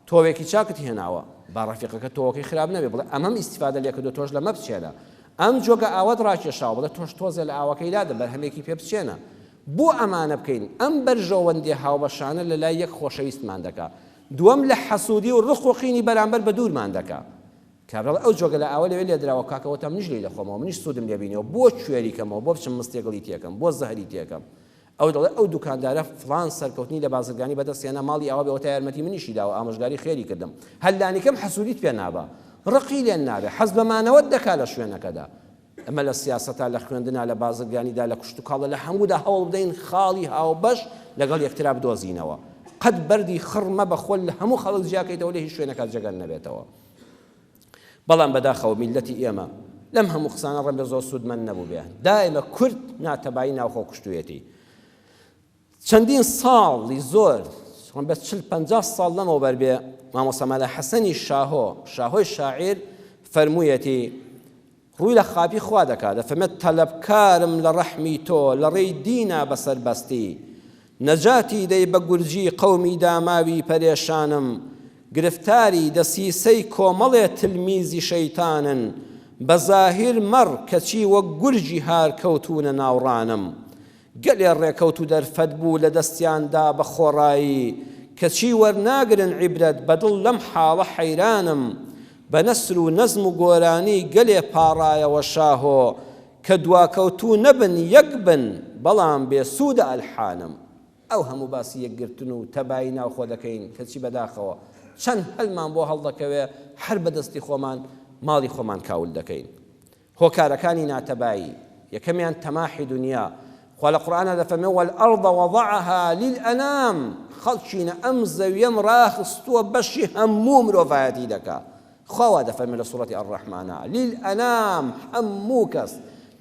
تۆوێکی چاکت هێناوە، با ڕەفیقەکەت تۆوەکەی خراپ نەبێ، بڵێ ئەمەم ئیستیفادە لێ کردووە تۆش لەمە بچێنە. ئەم جۆگە ئاوەت ڕاکێشاوە، بڵێ تۆش تۆزێ لە ئاوەکەی لادە بەرهەمێکی پێ بچێنە. بۆ ئەمانە بکەین، ئەم بەرژەوەندیە هاوبەشانە لە لای یەک خۆشەویستمان دەکا. دووەم لە حەسوودی و ڕق و قینی بەرامبەر بە دوورمان دەکا. کابرا ئەڵێ ئەو جۆگە لە ئاوە لەوێ لێدراوە کاکە وەتا منیش لێی دەخۆمەوە، منیش سوودم لێ بینیوە، بۆ کوێری کەمەوە، بۆ بچم مستێ گڵی تێکەم، بۆ زەهری تێکەم. ئەو دەڵێ ئەو دوکاندارە فڵان سەرکەوتنی لە بازرگانی بەدەست هێنا، ماڵی ئاوا بێ وەتا یارمەتی منیشی داوە، ئامۆژگاری خێری کردم. هەر لانیکەم حەسوودیت پێ نابا. ڕقی لێ نابێ. حەز بە مانەوەت دەکا لە شوێنەکەدا. ئەمە لە سیاسەتا، لە خوێندنا، لە بازرگانیدا، لە کشتوکاڵدا، لە هەموودا هەوڵ بدەین خاڵی هاوبەش لەگەڵ یەکترا بدۆزینەوە. قەت بەردی خڕ مەبە خۆت لە هەموو خەڵک جیاکەیتەوە لە هیچ شوێنێکا جێگەت نەبێتەوە. بەڵام بەداخەوە میللەتی ئێمە لەم هەموو قسانە ڕەنگە زۆر سوودمەند نەبووبێ. دایمە کورد ناتەبایی ناوخۆ کوشتوویەتی. چەندین ساڵی زۆر، ڕەنگە چل 50 ساڵ لەمەوبەر بێ، مامۆستا مەلا حەسەنی شاهۆ، شاهۆی شاعیر، فەرموویەتی، ڕووی لە خاپی خوا دەکا، دەفەرمێت، تەلەبکارم لە ڕەحمی تۆ، لە ڕێی دینا بەسەر بەستی. نەجاتی دەی بە گورجی قەومی داماوی پەرێشانم، گرفتاری دەسیسەی کۆمەڵێ تلمیزی شەیتانن، بە زاهیر مەڕ کەچی وەک گورگی هار کەوتوونە ناو ڕانم. گەلێ ڕێکەوت و دەرفەت بوو لە دەستیان دا بە خۆڕایی، کەچی وەرناگرن عیبرەت بە دڵ لەم حاڵە حەیرانم. بە نەسر و نەزم و گۆرانی گەلێ پاڕایەوە شاهۆ، کە دواکەوتوو نەبن یەک بن، بەڵام بێ سوودە ئەلحانم. ئەو هەموو باسی یەکگرتن و تەبایی ناوخۆ دەکەین، کەچی بەداخەوە چەند هەلمان بۆ هەڵدەکەوێ هەر بە دەستی خۆمان ماڵی خۆمان کاول دەکەین. هۆکارەکانی ناتەبایی، یەکەمیان تەماحی دونیا، خوا لە قورئانا دەفەرمێ والارض وضعها للانام، خەڵکینە ئەم زەویەم ڕاخستووە بەشی هەموو مرۆڤایەتی دەکا، خوا وا دەفەرمێ لە سوڕەتی الرحمانا للانام، هەموو کەس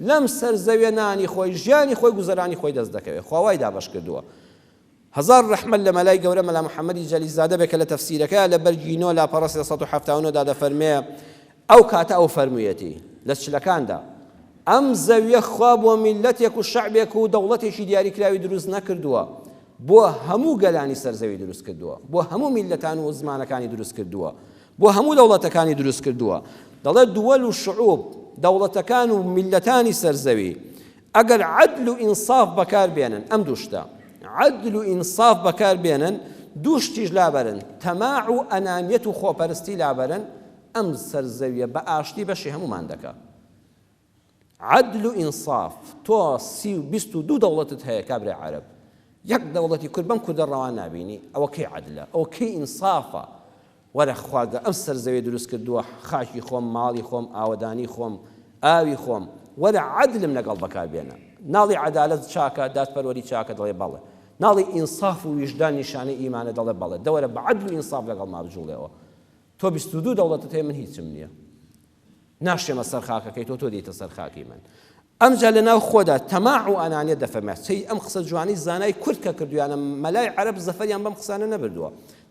لەم سەر زەویە نانی خۆی ژیانی خۆی گوزەرانی خۆی دەست دەکەوێ، خوا وای دابەش کردووە. هەزار ڕەحمەت لە مەلای گەورە مەلا محەمەدی جەلیلزادە بێ کە لە تەفسیرەکەیا لە بەرگی نۆ لاپەڕە 379 دا دەفەرمێ ئەو کاتە ئەو فەرموویەتی لە چلەکاندا ئەم زەویە خوا بۆ میللەتێک و شەعبێک و دەوڵەتێکی دیاریکراوی دروست نەکردووە بۆ هەموو گەلانی سەر زەوی دروست کردووە بۆ هەموو میللەتان و زمانەکانی دروست کردووە بۆ هەموو دەوڵەتەکانی دروست کردووە دەڵێ دووەل و شعوب دەوڵەتەکان و میللەتانی سەر زەوی ئەگەر عەدل و ئینساف بەکار بێنن، ئەم دوو شتە، عەدل و ئینساف بەکار بێنن، دوو شتیش لابەرن، تەماع و ئەنانیەت و خۆپەرستی لابەرن، ئەم سەر زەویە بە ئاشتی بەشی هەموومان دەکا. عەدل و ئینساف، تۆ 32 دەوڵەتت هەیە کابرای عەرەب، یەک دەوڵەتی کورد بەم کوردە ڕەوا نابینی، ئەوە کەی عەدلە؟ ئەوە کەی ئینسافە؟ وەرە خوا گە ئەم سەر زەویە دروست کردووە خاکی خۆم ماڵی خۆم ئاوەدانی خۆم ئاوی خۆم وەرە عەدلم لەگەڵ بەکار بێنە ناڵی عەدالەت چاکە دادپەروەری چاکە دەڵێ بەڵێ ناڵی ئینساف و ویژدان نیشانەی ئیمانە دەڵێ بەڵێ دەوەرە بە عەدل و ئینساف لەگەڵما بجوڵێەوە تۆ 22 دەوڵەتت هەیە من هیچم نییە ناشێمە سەر خاکەکەی تۆ تۆ دێیتە سەر خاکی من ئەمجا لە ناو خۆدا تەماع و ئەنانیەت دەفەرمێ سەی ئەم قسە جوانەی زانای کورد کە کردویانە مەلای عەرەب زەفەریان بەم قسانە نەبردووە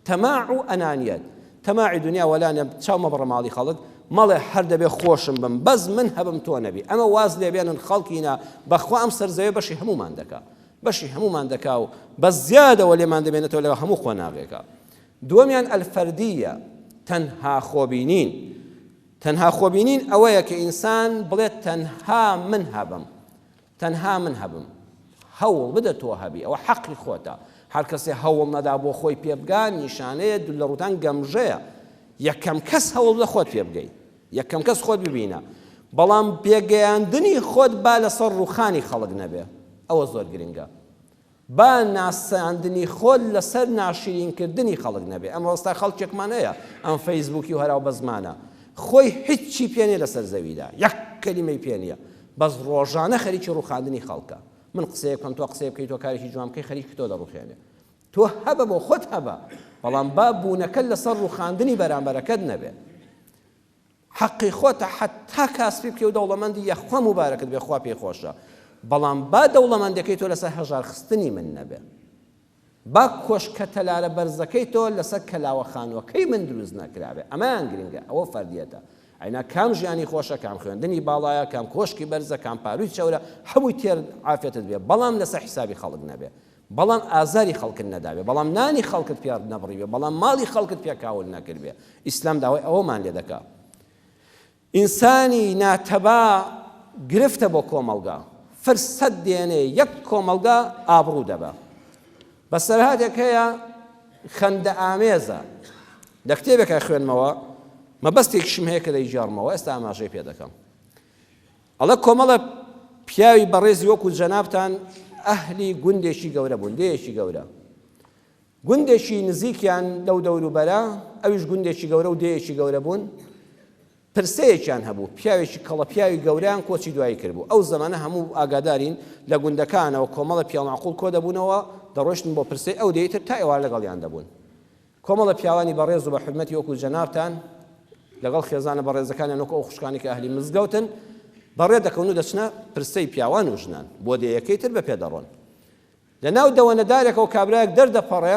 تەماع و ئەنانیەت تەماعی دنیا وەلا نە چاو مەبڕە ماڵی خەڵک مەڵێ هەر دەبێ خۆشم بم بەس من هەبم تۆ نەبی ئەمە واز لێبێنن خەڵکینە بەخوا ئەم سەرزەوێ بەشی هەمومان دەکا بەشی هەمومان دەکا و بە زیادەوە لێمان دەبێنێتەوە لە هەموو قۆناغێکە دووەمیان الفردیە تەنها خۆبینین تەنها خۆبینین ئەوەیە کە ئینسان بڵێت تەنها من هەبم تەنها من هەبم هەوڵ بدە تۆ هەبی ئەوە حەقی خۆتە هەر کەسێ هەوڵ نەدا بۆ خۆی پێبگا نیشانەیە لە ڕوتان گەمژەیە یەکەم کەس هەوڵ بدە خۆت پێبگەی یەکەم کەس خۆت ببینە بەڵام پێگەیاندنی خۆت با لەسەر ڕوخانی خەڵک نەبێ ئەوە زۆر گرنگە با ناساندنی خۆت لەسەر ناشرین کردنی خەڵک نەبێ ئەم ڕۆستا خەڵکێکمان هەیە ئەم فەیسبوکی و هەراو بەزمانە خۆی هیچی پێ نیە لەسەر زەویدا یەک کەلیمەی پێ نیە بەس ڕۆژانە خەریکی ڕوخاندنی خەڵکە من قسەیە بکەم تۆ قسەیە بکەی تۆ کارێکی جوان بکەی خەریکی تۆ دەڕوخێنێ تۆ هەبە بۆ خۆت هەبە بەڵام با بوونەکەت لەسەر ڕوخاندنی بەرامبەرەکەت نەبێ حەقی خۆتە حەتا کاسپی بکەی و دەوڵەمەندی یەخوا موبارەکت بێ خوا پێی خۆشە بەڵام با دەوڵەمەندەکەی تۆ لەسەر هەژار خستنی من نەبێ با کۆشکە تەلارە بەرزەکەی تۆ لەسەر کەلاوە خانووەکەی من دروست نەکرابێ ئەمەیان گرنگە ئەوە فەردیەتە ئەینا کام ژیانی خۆشە کام خوێندنی باڵایە کام کۆشکی بەرزە کام پاروی چەورە هەمووی تێر عافێتت بێ بەڵام لەسەر حیسابی خەڵک نەبێ بەڵام ئازاری خەڵکت نەدابێ، بەڵام نانی خەڵکت پێ نەبڕیبێ، بەڵام ماڵی خەڵکت پێ کاول نەکردبێ. ئیسلام داوای ئەوەمان لێ دەکا. ئینسانی ناتەبا گرفتە بۆ کۆمەڵگا، فرسەت دێنێ یەک کۆمەڵگا ئابڕوو دەبا. بەسەرهاتێک هەیە خەندە ئامێزە، لە کتێبێکا خوێنمەوە، مەبەستێکیشم هەیە کە دەیگێڕمەوە، ئێستا ئاماژەی پێ دەکەم. ئەڵێ کۆمەڵە پیاوی بەڕێزی وەکو جەنابتان ئەهلی گوندێکی گەورە بوون، دێیەکی گەورە. گوندێکی نزیکیان لەو دەوروبەرە، ئەویش گوندێکی گەورە و دێیەکی گەورە بوون، پرسەیەکیان هەبوو، پیاوێکی کەڵە پیاوی گەورەیان کۆچی دوایی کردبوو. ئەو زەمانە هەموو ئاگادارین لە گوندەکانەوە کۆمەڵە پیاومعقوڵ کۆ دەبوونەوە، دەڕۆیشتن بۆ پرسەی ئەو دێی تر تا ئێوارە لەگەڵیان دەبوون. کۆمەڵە پیاوانی بەڕێز و بە حورمەتی وەکو جەنابتان لەگەڵ خێزانە بەڕێزەکانیان وەکو ئەو خوشکانی کە ئەهلی مزگەوتن بەڕێ دەکەون و دەچنە پرسەی پیاوان و ژنان بۆ دێیەکەی تر بە پێ دەڕۆن لە ناو دەوەنەدارێکەوە کابرایەک دەردەپەڕێ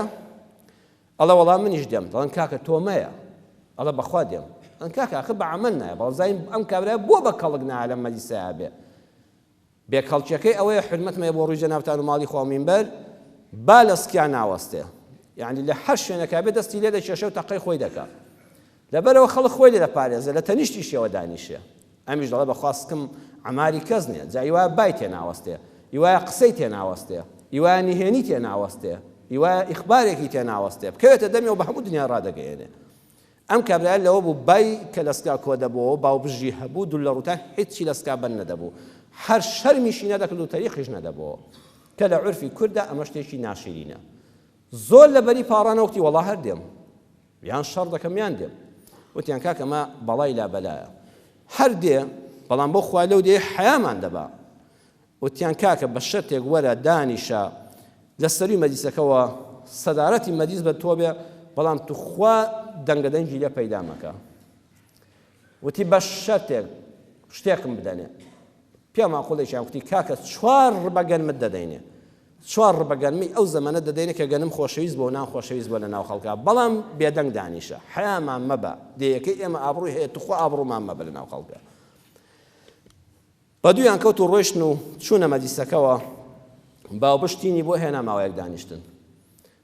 ئەڵێ وەڵام منیش دێم دەڵێن کاکە تۆ مەیە ئەڵێ بەخوا دێم ئەن کاکە ئاخر بە عەمەل نایە بەڵام زانیم ئەم کابرایە بۆ بە کەڵک نایە لەم مەجلیسەیا بێ بێ کەڵکیەکەی ئەوەیە حورمەتم هەیە بۆ ڕووی جەنابتان و ماڵی خوا و مینبەر با لە سکیا ناوەستێ یعنی لە هەر شوێنێکا بێ دەستی لێ دەکێشێ و تەقەی خۆی دەکا لەبەرەوە خەڵک خۆی لێ دەپارێزێ لە تەنیشتیشیەوە دانیشێ ئەمیش دەڵێ بەخوا سکم عەماری کەس نییە جا ئیوایە بای تێ ناوەستێ ئیوایە قسەی تێ ناوەستێ ئیوایە نهێنی تێ ناوەستێ ئیوایە ئیخبارێکی تێ ناوەستێ بکەوێتە دەمیەوە بە هەموو دنیا ڕادەگەیەنێ ئەم کابرایە لەوە بوو بای کە لە سکا کۆ دەبۆوە باوبژی هەبوو دوللە ڕووتان هیچی لە سکا بەند نەدەبوو هەر شەرمیشی نەدەکرد و تەریقیش نەدەبۆوە کە لە عورفی کورددا ئەمە شتێکی ناشیرینە زۆر لە بەری پاڕانەوە وتی وەڵا هەر دێم یان شەڕ دەکەم یان دێم وتیان کاکە ئەمە بەڵای لا بەلایە هەر دێ بەڵام بۆ خوا لەو دێ حەیامان دەبا وتیان کاکە بە شەرتێک وەرە دانیشە لە سەروی مەجلیسەکەوە سەدارەتی مەجلیس بە تۆ بێ بەڵام توخوا دەنگە دەنگی لێ پەیدا مەکە وتی بە شەرتێک شتێکم بدەنێ پێ ماقوڵێکیان وتی کاکە چوار ڕبە گەنمت دەدەینێ چوار ڕبە گەنمی ئەو زەمەنە دەدەینێ کە گەنم خۆشەویست بۆ نان خۆشەویست بۆ لە ناو خەڵکا بەڵام بێدەنگ دانیشە حەیامان مەبە دێیەکەی ئێمە ئابڕووی هەیە توخوا ئابڕوومان مەبە لە ناو خەڵکا بەدوویان کەوت و ڕۆیشتن و چوونە مەجلیسەکەوە، باوبژ تینی بۆ هێنا ماوەیەک دانیشتن.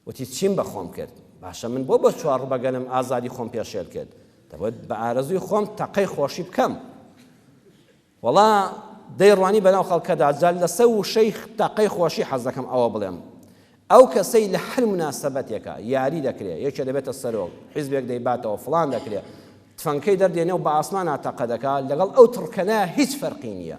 وتی چیم بە خۆم کرد؟ باشە من بۆ بە چوار ڕبە گەنم ئازادی خۆم پێشێل کرد؟ دەبێت بە ئارەزووی خۆم تەقەی خۆشی بکەم. وەڵا دەیڕوانی بەناو خەڵکەدا جا لەسەر وشەی تەقەی خۆشی حەز دەکەم ئەوە بڵێم. ئەو کەسەی لە هەر موناسەبەتێکا یاری دەکرێ، یەکێ دەبێتە سەرۆک، حیزبێک دەیباتەوە، فڵان دەکرێ، تفەنگکەی دەردێنێ و بە ئاسمانا تەقە دەکا، لەگەڵ ئەو تڕکەنە هیچ فەرقی نییە.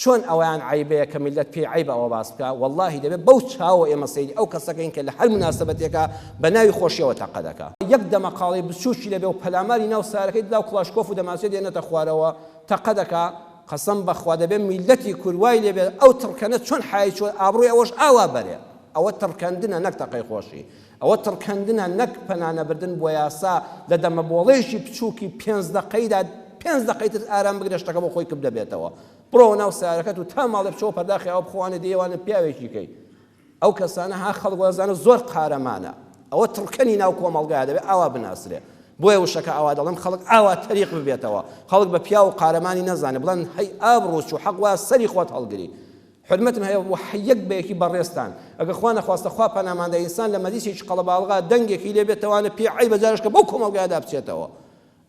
چۆن ئەوەیان عەیبەیە کە میللەت پێی عەیبە ئەوە باس بکا، وەڵڵاهی دەبێ بەو چاوەوە ئێمە سەیری ئەو کەسە کەین کە لە هەر موناسەبەتێکا بە ناوی خۆشیەوە تەقە دەکا. یەک دەمەقاڵەی بچووکی دەبێ و پەلاماری ناو سارەکەی دەدا و کڵاشکۆف و دەمانچەی دێنێتە خوارەوە تەقە دەکا، قەسەم بەخوا دەبێ میللەتی کورد وای لێ بێ ئەو تڕکەنە چۆن حەیای چووە ئابڕووی ئەوەش ئاوا بەرێ. ئەوە تڕکەندنە نەک تەقەی خۆشی. ئەوە تڕکەندنە نەک پەنا نەبردن بۆ یاسا لە دەمەبۆڵەیەکی بچووکی پێنج دەقەیدا پێنج دەقەی تر ئارام بگرە شتەکە بۆ خۆی کپ دەبێتەوە. بڕۆوە ناو سەیارەکەت و تا ماڵێ بچۆوە پەرداخی ئاو بخۆ وانێ دێیە وانێ پیاوێکی کەی. ئەو کەسانە ها خەڵک وازانە زۆر قارەمانە. ئەوە تڕکەنی ناو کۆمەڵگایە دەبێ ئاوا بناسرێ. بۆیە وشەکە ئاوا دەڵێم خەڵک ئاوا تەریق ببێتەوە. خەڵک بە پیاو و قارەمانی نەزانێ بڵێن هەی ئابڕوو چوو حەق وایە سەری خۆت هەڵگری. حورمەتم هەیە بۆ یەک بە یەکی بەڕێزتان. ئەگەر خوا نەخواستە خوا پەنامان دا ئینسان لە مەجلیسێکی قەڵەباڵغا دەنگێکی لێ بێت تەوانە پێی عەیبە جارێش کە بەو کۆمەڵگایەدا بچێتەوە.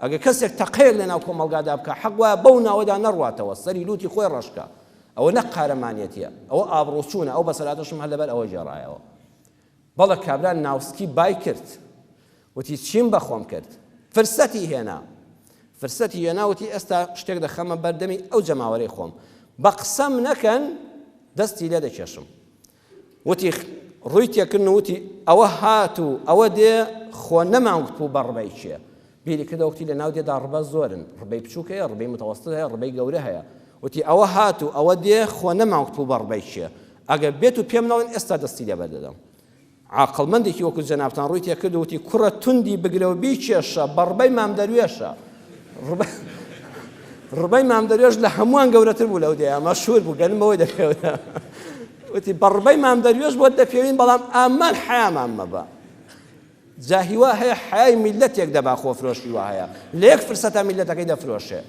ئەگەر کەسێک تەقەیەک لە ناو کۆمەڵگادا بکا حەق وایە بەو ناوەدا نەڕواتەوە سەری لوتی خۆی ڕەش کا. ئەوە نەک قارەمانێتیە ئەوە ئابڕووچوونە ئەو بەسەرهاتەشم هەر لەبەر ئەوە گێڕایەوە. بەڵێ کابرا ناوسکی بای کرد وتی چیم بە خۆم کرد فرسەتی هێنا فرسەتی هێنا وتی ئێستا شتێک دەخەمە بەردەمی ئەو جەماوەرەی خۆم بە قسەم نەکەن دەستی لێ دەکێشم وتی ڕووی تێکردن وتی ئەوە هات و ئەوە دێ خۆ نەمان گوتبوو بە ڕبەی کێ بیری کردەوە وتی لە ناو دێدا ڕبە زۆرن ڕبەی بچووک هەیە ڕبەی متەوەستت هەیە ڕبەی گەورە هەیە وتی ئەوە هات و ئەوە دێ خۆ نەمان گوتبوو بە ڕبەی کێ ئەگەر بێت و پێم نەڵێن ئێستا دەستی لێ بەردەدەم عاقڵمەندێکی وەکو جەنابتان ڕووی تێکرد و وتی کوڕە توندی بگرە و بیکێشە بە ڕبەی مام دەروێشە ڕبەی مام دەروێش لە هەمووان گەورەتر بوو لەو دێیە مەشهور بوو گەنم بەوەی دەپێوە وتی بە ڕبەی مام دەروێش بۆت دەپێوین بەڵام ئامان حەیامان مەبە جا هیوا هەیە حەیای میللەتێک دەبا خۆفرۆشی وا هەیە لە یەک فرسەتا میللەتەکەی دەفرۆشێ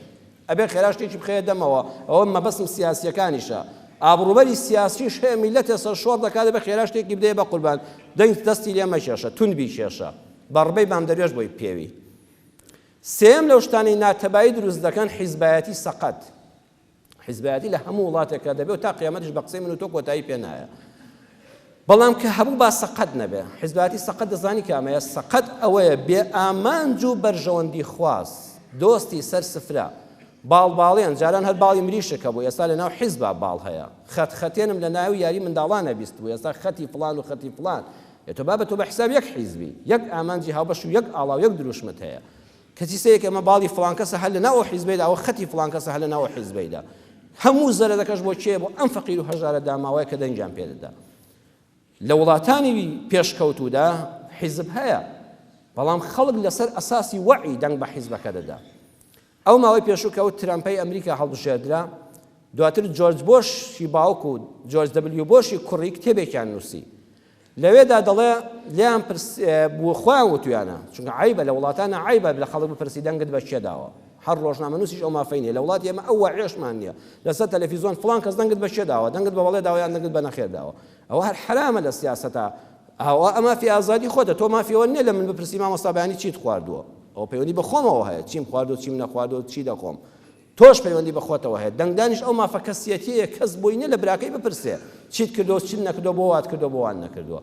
ئەبێ خێرا شتێکی بخەیە دەمەوە ئەوە مەبەستم سیاسیەکانیشە ئابڕوبەری سیاسیش هەیە میللەتێ سەرشۆڕ دەکات دەبێ خێرا شتێکی بدەیە بە قوربان دەنگ دەستی لێ مەکێشە توند بیکێشە بە ڕبەی مام دەروێش بۆی پێوی سێیەم لەو شتانەی ناتەبایی دروست دەکەن حیزبایەتی سەقەت حیزبایەتی لە هەموو وڵاتێکا دەبێ و تا قیامەتیش بە قسەی من و تۆ کۆتایی پێ نایە بەڵام کە هەبوو با سەقەت نەبێ حیزبایەتی سەقەت دەزانی کامەیە سەقەت ئەوەیە بێ ئامانج و بەرژەوەندی خواز دۆستی سەر سفرە باڵ باڵێن جاران هەر باڵی مریشک هەبوو ئێستا لە ناو حیزبا باڵ هەیە خەت خەتێنم لە ناو یاری منداڵانە بیست بوو ئێستا خەتی فڵان و خەتی فڵان تۆ بابە تۆ بە حساب یەک حیزبی یەک ئامانجی هاوبەش و یەک ئاڵا و یەک دروشمت هەیە کەچی سەیرکە ئەمە باڵی فڵان کەسە هەر لەناو ئەو حیزبەیدا ئەوە خەتی فڵان کەسە هەر لەناو ئەو حیزبەیدا هەموو زەرەرەکەش بۆ کێ بۆ ئەم فەقیر و هەژارە داماوەیە کە دەنگیان پێ دەدا لە وڵاتانی پێشکەوتوودا حیزب هەیە بەڵام خەڵک لەسەر ئەساسی وەعی دەنگ بە حیزبەکە دەدا ئەو ماوەی پێشوو کە ئەو ترەمپەی ئەمریکا هەڵبژێردرا دواتر جۆرج بۆشی باوک و جۆرج دەبلیو بۆشی کوڕی کتێبێکیان نووسی لەوێدا دەڵێ لێیان پرس بوو خۆیان وتویانە چونکە عەیبە لە وڵاتانە عەیبە لە خەڵک بپرسی دەنگت بە کێ داوە هەر ڕۆژنامەنووسیش ئەو مافەی نییە لە وڵاتی ئێمە ئەو وەعیەشمان نییە لەسەر تەلەفیزۆن فڵان کەس دەنگت بە کێ داوە دەنگت بە بەڵێ داوە یان دەنگت بە نەخێر داوە ئەوە هەر حەرامە لە سیاسەتا ئەوە ئە مافی ئازادی خۆتە تۆ مافی ئەوە نییە لە من بپرسی مامۆستا بەیانی چیت خواردووە ئەوە پەیوەندی بە خۆمەوە هەیە چیم خواردووە چیم نەخواردووە چی دەخۆم تۆش پەیوەندی بە خۆتەوە هەیە دەنگدانیش ئەو مافە کەسیەتیەیە کەس بۆی نیە لە براکەی بپرسێ چیت کردووە چیت نەکردووە بۆ وات کردووە بۆ وان نەکردووە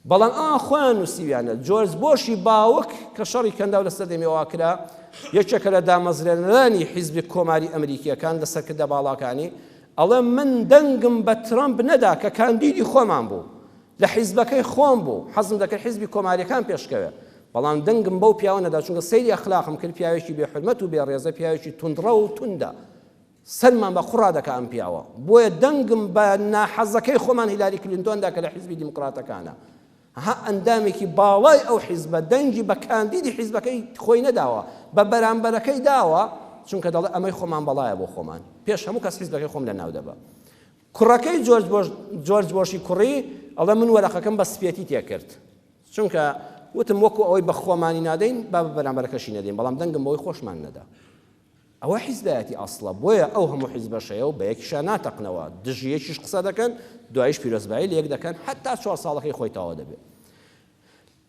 بەڵام ئەوان خۆیان نووسیویانە جۆرج بۆشی باوک کە شەڕی کەنداو لە سەردەمی ئەوە کرا یەکێکە لە دامەزرێنەرانی حیزبی کۆماری ئەمریکیەکان لە سەرکردە باڵاکانی ئەڵێ من دەنگم بە ترەمپ نەدا کە کاندیدی خۆمان بوو لە حیزبەکەی خۆم بوو، حەزم دەکرد حیزبی کۆماریەکان پێشکەوێ، بەڵام دەنگم بەو پیاوە نەدا، چونکە سەیری ئەخلاقم کرد، پیاوێکی بێ حورمەت و بێ ڕێزە، پیاوێکی توندڕەو و توندە، سەرمان بە قوڕا دەکا ئەم پیاوە، بۆیە دەنگم بە ناحەزەکەی خۆمان هیلاری کلینتۆن دا کە لە حیزبی دیموکراتەکانە. ها ئەندامێکی باڵای ئەو حیزبە دەنگی بە کاندیدی حیزبەکەی خۆی نەداوە، بە بەرامبەرەکەی داوە، چونکە دەڵێ ئەمەی خۆمان بەڵایە بۆ خۆمان، پێش هەموو کەس حیزبەکەی خۆم لەناو دەبا. کوڕەکەی جۆرج بۆش، جۆرج بۆشی کوڕی، ئەڵێ من وەرەقەکەم بە سپێتی تێکرد. چونکە وتم وەکو ئەوەی بە خۆمانی نادەین، با بە بەرامبەرەکەشی نەدەین، بەڵام دەنگم بەوەی خۆشمان نەدا. ئەوە حیزبایەتی ئەسڵە، بۆیە ئەو هەموو حیزبەش هەیە و بە یەکیشا ناتەقنەوە، دژی یەکیش قسە دەکەن، دواییش پیرۆزبایی لە یەک دەکەن، هەتا چوار ساڵەکەی خۆی تەواو دەبێ.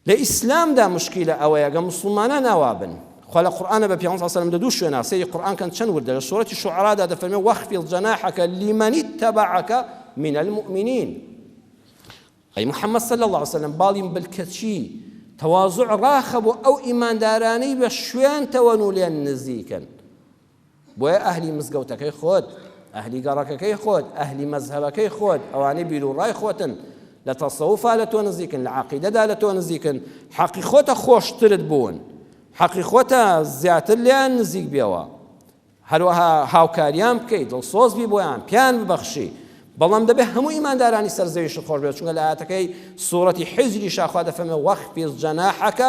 لە ئیسلامدا موشکیلە ئەوەیە گە موسڵمانان ئاوا بن خوا لە قورئانە بە پێغەمبەر صلی اللە علیه و سلم لە دوو شوێنا سەیری قورئان کەن چەند وردە لە سورەتی شوعرادا دەفەرمێ واخفض جناحك لمن اتبعك من المؤمنین. ئەی محمد صلی اللە علیە وسلم باڵی ملکەچی تەوازوع ڕاخە بۆ ئەو ئیماندارانەی بە شوێنتەوەن و لێن نزیکن. بۆیە ئەهلی مزگەوتەکەی خۆت، ئەهلی گەڕەکەکەی خۆت، ئەهلی مەزهەبەکەی خۆت، ئەوانەی بیروڕای خۆتن، لە تەسەوفا لە تۆ نزیکن، لە عەقیدەدا لە تۆ نزیکن، حەقی خۆتە خۆشترت بوون، حەقی خۆتە زیاتر لێیان نزیک بیەوە. هەروەها هاوکاریان بکەی، دڵسۆز بی بۆیان، پێیان ببەخشی. بەڵام دەبێ هەموو ئیماندارانی سەر زەویشت خۆش بێت، چونکە لە ئایەتەکەی سوڕەتی حیجریشا خوا دەفەرموێ واخفض جناحک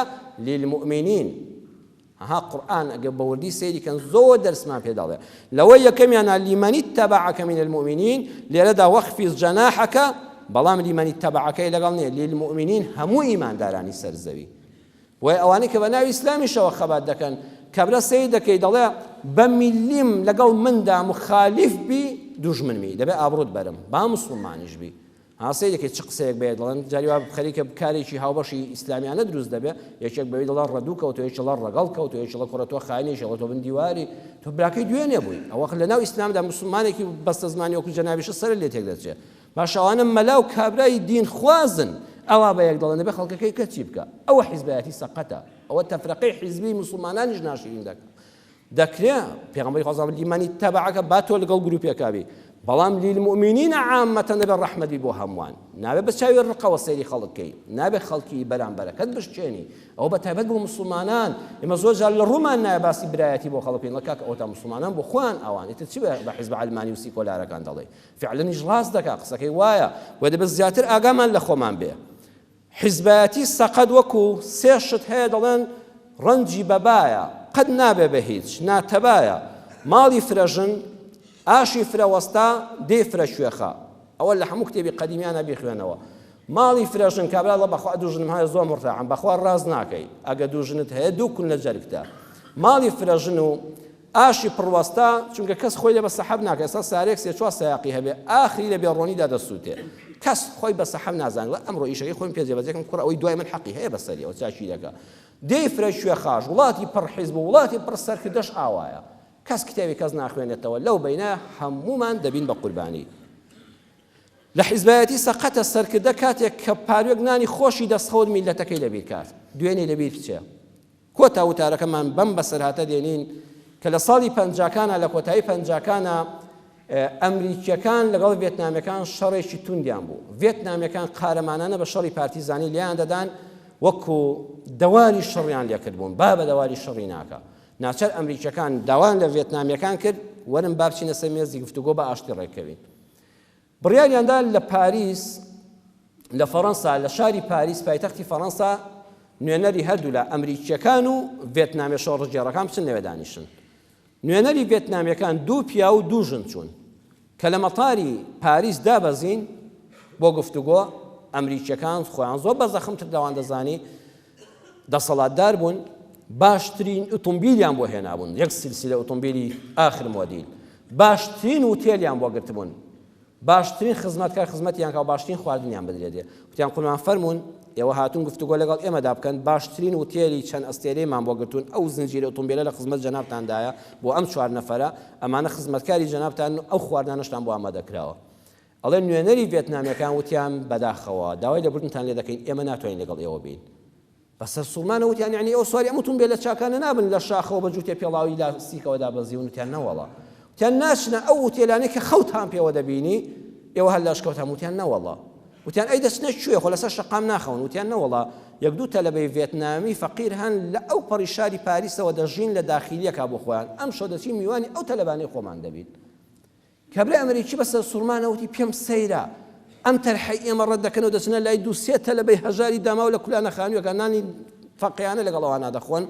للمؤمنین. ئەها قورئان ئەگەر بە وردی سەیری کەن زۆر دەرسمان پێ دەڵێ. لەوە یەکەمیانە لمن اتبعک من المؤمنین، لێرەدا واخفض جناحک، بەڵام لمن اتبعک لەگەڵ نییە، للمؤمنین هەموو ئیماندارانی سەر زەوی. بۆیە ئەوانەی کە بە ناوی ئیسلامیشەوە خەبات دەکەن کابرا سەیر دەکەی دەڵێ بە میلیم لەگەڵ مندا مخالیف بی دوژمنمی دەبێ ئابڕوت بەرم با مسوڵمانیش بی ها سەیر دەکەی چ قسەیەک بەیە دەڵێن جاری وا خەریکە کارێکی هاوبەشی ئیسلامیانە دروست دەبێ یەکێک بەوی دەڵێ ڕەدوو کەوتۆ یەکێک دەڵێ ڕەگەڵ کەوتۆ یەکێک دەڵێ کوڕە تۆ خاینی یەکێک دەڵێ تۆ بن دیواری تۆ براکەی دوێنێ بووی ئەوە لەناو ئیسلامدا مسوڵمانێکی بەستەزمانی وەکو جەنابیشە سەرت لێ تێک دەچێ باشە ئەوانە مەلا و کابرای دین خوازن ئەوا بە یەک دەڵێن دەبێ خەڵکەکەی کە چی بکا ئەوە حیزبایەتی سەقەتە ئەوە تەفرەقەی حیزبی موسڵمانانیش ناشرین دەکا دەکرێ پێغەمبەری خوا صلی لمن اتبعک با تۆ لەگەڵ گروپێکا بی بەڵام للمؤمنین عامة دەبێ ڕەحمەت بی بۆ هەمووان نابێ بە چاوی ڕقەوە سەیری خەڵک کەی نابێ خەڵکی بەرامبەرەکەت بشکێنی ئەوە بە تایبەت بۆ موسڵمانان ئێمە زۆر جار لە ڕوومان نایە باسی برایەتی بۆ خەڵک بکەین کاکە ئەوەتا موسڵمانان بۆ خۆیان ئەوان ئیتر چی بە حیزب عەلمانی و سیکۆلارەکان دەڵێی فعلەنیش ڕاست دەکا قسەکەی وایە و دەبێت زیاتر ئاگامان لە خۆمان بێ. حیزبایەتی سەقەت وەکو سێ شت هەیە دەڵێن ڕەنجی بەبایە قەت نابێ بە هیچ ناتەبایە ماڵی فرەژن ئاشی فرە وەستا دێی فرە کوێخا ئەوە لە هەموو کتێبی قەدیمیانە بیخوێنەوە ماڵی فرەژن کابرا دەڵێ بەخوا دوو ژنم هەیە زۆر مورتاحم بەخوا ڕاست ناکەی ئەگە دوو ژنت هەیە دوو کون لە جەرگتە ماڵی فرەژن و ئاشی پڕ وەستا چونکە کەس خۆی لێ بە سەحەب ناکا ئێستا سارێک سێ چوار سەیاقی هەبێ ئاخری لە بێڕۆنیدا دەسووتێ کەس خۆی بە سەحەب نازانێ دەڵێ ئەمڕۆ ئیشەکەی خۆیم پێ جێبەجێ کەم کوڕە ئەوەی دوای من حەقی هەیە بەسەریەوە چاکی دەکا دێی فرە کوێخاش وڵاتی پڕ حیزب و وڵاتی پڕ سەرکردەش ئاوایە کەس کتێبی کەس ناخوێنێتەوە لەو بەینە هەموومان دەبین بە قوربانی لە حیزبایەتی سەقەتە سەرکردە کاتێک کە پاروێک نانی خۆشی دەستخەوت میلەتەکەی لەبیر کات دوێنێ لەبیر بچێ کۆتا وتارەکەمان بەم بەسەرهاتە دێنین کە لە ساڵی پەنجاکانا لە کۆتایی پەنجاکانا ئەمریکیەکان لەگەڵ ڤێتنامەکان شەڕێکی توندیان بوو ڤێتنامەکان قارەمانانە بە شەڕی پارتیزانی لێیان دەدان وەکو دەواری شەڕیان لێکردبوون با بە دەواری شەڕی ناکە ناچار ئەمریکیەکان داوایان لە ڤێتنامیەکان کرد وەرن با بچینە سەر مێزی گفتوگۆ بە ئاشتی ڕێککەوین بڕیاریاندا لە پاریس لە فەڕەنسا لە شاری پاریس پایتەختی فەڕەنسا نوێنەری هەردوولا ئەمریکیەکان و ڤێتنامە شۆڕشگێڕەکان بچن لەوێ دانیشن نوێنەری ڤێتنامیەکان دوو پیا و دوو ژن چوون کە لە مەتاری پاریس دابەزین بۆ گفتوگۆ ئەمریکیەکان خۆیان زۆر بە زەخمتر لەوان دەزانی دەسەڵاتدار بوون باشترین ئۆتۆمبیلیان بۆ هێنابوون یەک سلسلە ئۆتۆمبیلی ئاخر مۆدیل باشترین وتێلیان بۆ گرتبوون باشترین خزمەتکار خزمەتیان کا و باشترین خواردنیان بدرێتێ وتیان قوربان فەرموون ئێوە هاتوون گفتوگۆ لەگەڵ ئێمەدا بکەن باشترین وتێلی چەند ئەستێرەیمان بۆ گرتوون ئەو زنجیرە ئۆتۆمبیلە لە خزمەت جەنابتاندایە بۆ ئەم چوار نەفەرە ئەمانە خزمەتکاری جەنابتان و ئەو خواردنانەشتان بۆ ئامادە کراوە ئەڵێ نوێنەری ڤێتنامیەکان وتیان بەداخەوە داوای لێبوردنتان لێ دەکەین ئێمە ناتوانین لەگەڵ ئێوە بین. بە سەرسوڕمانەوە وتیان یەعنی ئێوە سواری ئەم ئوتومبێلە چاکانە نابن لە شاخەوە بە جووتێ پێڵاوی لاستیکەوە دابەزیون وتیان نەوەڵا وتیان ناچنە ئەو ئوتێلانەی کە خەوتان پێوە دەبینی ئێوە هەر لە ئەشکەوت هەم وتیان نەوەڵا وتیان ئەی دەچنە کوێ خۆ لەسەر شەقام ناخەون وتیان نەوەڵا یەک دوو تەلەبەی ڤێتنامی فەقیر هەن لە ئەو پەڕی شاری پاریسەوە دەژین لە داخیلیەکە بۆ خۆیان ئەمشەو دەچین میوانی ئەو تەلەبانەی خۆمان دەبین کابرای ئەمریکی بە سەرسوڕمانەوە وتی، پێم سەیرە ئەم تەرحەی ئێمە ڕەت دەکەنەوە دەچنە لای دوو سێ تەلەبەی هەژاری داماو لە کولانە خانوویەکە نانی فەقێیانە لەگەڵ ئەوانە دەخۆن.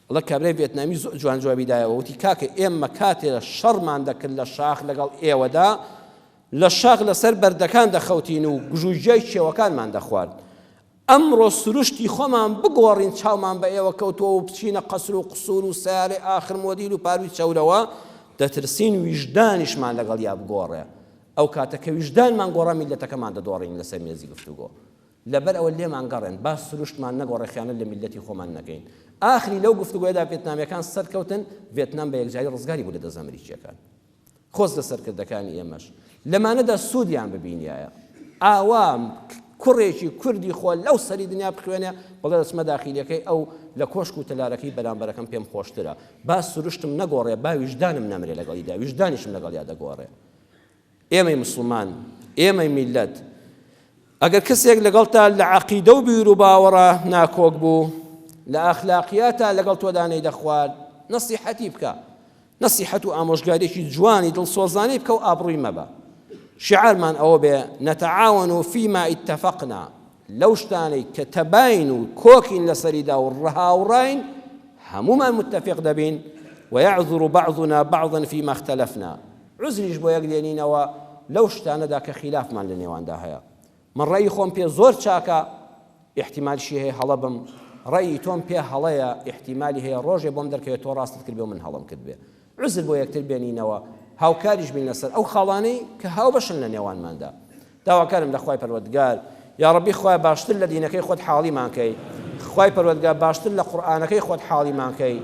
ئەڵێ کابرای ڤێتنامی زۆر جوان جوابی دایەوە وتی، کاکە ئێمە کاتێ شەڕمان دەکرد لە شاخ لەگەڵ ئێوەدا لە شاخ لەسەر بەردەکان دەخەوتین و گژوگیای کێوەکانمان دەخوارد. ئەمڕۆ سروشتی خۆمان بگۆڕین چاومان بە ئێوە کەوتووە و بچینە قەسر و قسوور و سەیارەی ئاخر مۆدیل و پارووی چەورەوە، دەترسین ویژدانیشمان لەگەڵیا بگۆڕێ. ئەو کاتە کە ویژدانمان گۆڕا میللەتەکەمان دەدۆڕین لەسەر مێزی گفتوگۆ. لەبەر ئەوە لێمان گەڕێن با سروشتمان نەگۆڕێ خیانەت لە میللەتی خۆمان نەکەین. ئاخری لەو گفتوگۆیەدا ڤێتنامییەکان سەرکەوتن، ڤێتنام بە یەکجاری ڕزگاری بوو لە دەست ئەمریکییەکان. خۆزگە سەرکردەکانی ئێمەش لەمانەدا سوودیان ببینیایە. ئاوا کوڕێکی کوردی خۆ لەو سەری دنیا بخوێنێ بڵێ دەچمە داخیلیەکەی ئەو لە کۆشک و تەلارەکەی بەرامبەرەکەم پێم خۆشترە با سروشتم نەگۆڕێ با ویژدانم نەمرێ لەگەڵیدا ویژدانیشم لەگەڵیا دەگۆڕێ. ئێمەی موسڵمان، ئێمەی میللەت، ئەگەر کەسێک لەگەڵتا لە عەقیدە و بیروباوەڕا ناکۆک بوو، لە ئەخلاقیاتا لەگەڵ تۆدا نەیدەخوارد، نەسیحەتی بکە. نەسیحەت و ئامۆژگارییەکی جوانی دڵسۆزانەی بکە و ئابڕووی مەبە. شیعارمان ئەوە بێ، نتعاون فیما اتفقنا، لەو شتانەی کە تەباین و کۆکین لەسەریدا و هاوڕاین، هەموومان متفق دەبین، ویعذر بعضنا بعضا فیما اختلفنا، عوزریش بۆ یەک دێنینەوە لەو شتانەدا کە خیلافمان لە نێواندا هەیە. من ڕەئی خۆم پێ زۆر چاکە، ئیحتیمالشی هەیە هەڵە بم، ڕەئی تۆم پێ هەڵەیە، ئیحتیمالی هەیە ڕۆژێ بۆم دەرکەوێ تۆ ڕاستت کردبێ و من هەڵەم کردبێ. عوزر بۆ یەکتر بێنینەوە، هاوکاریش بین لەسەر ئەو خاڵانەی کە هاوبەشن لە نێوانماندا. داواکارم لە خوای پەروەردگار یاڕەبی خوایە باشتر لە دینەکەی خۆت حاڵیمان کەی خوای پەروەردگار باشتر لە قورئانەکەی خۆت حاڵیمان کەی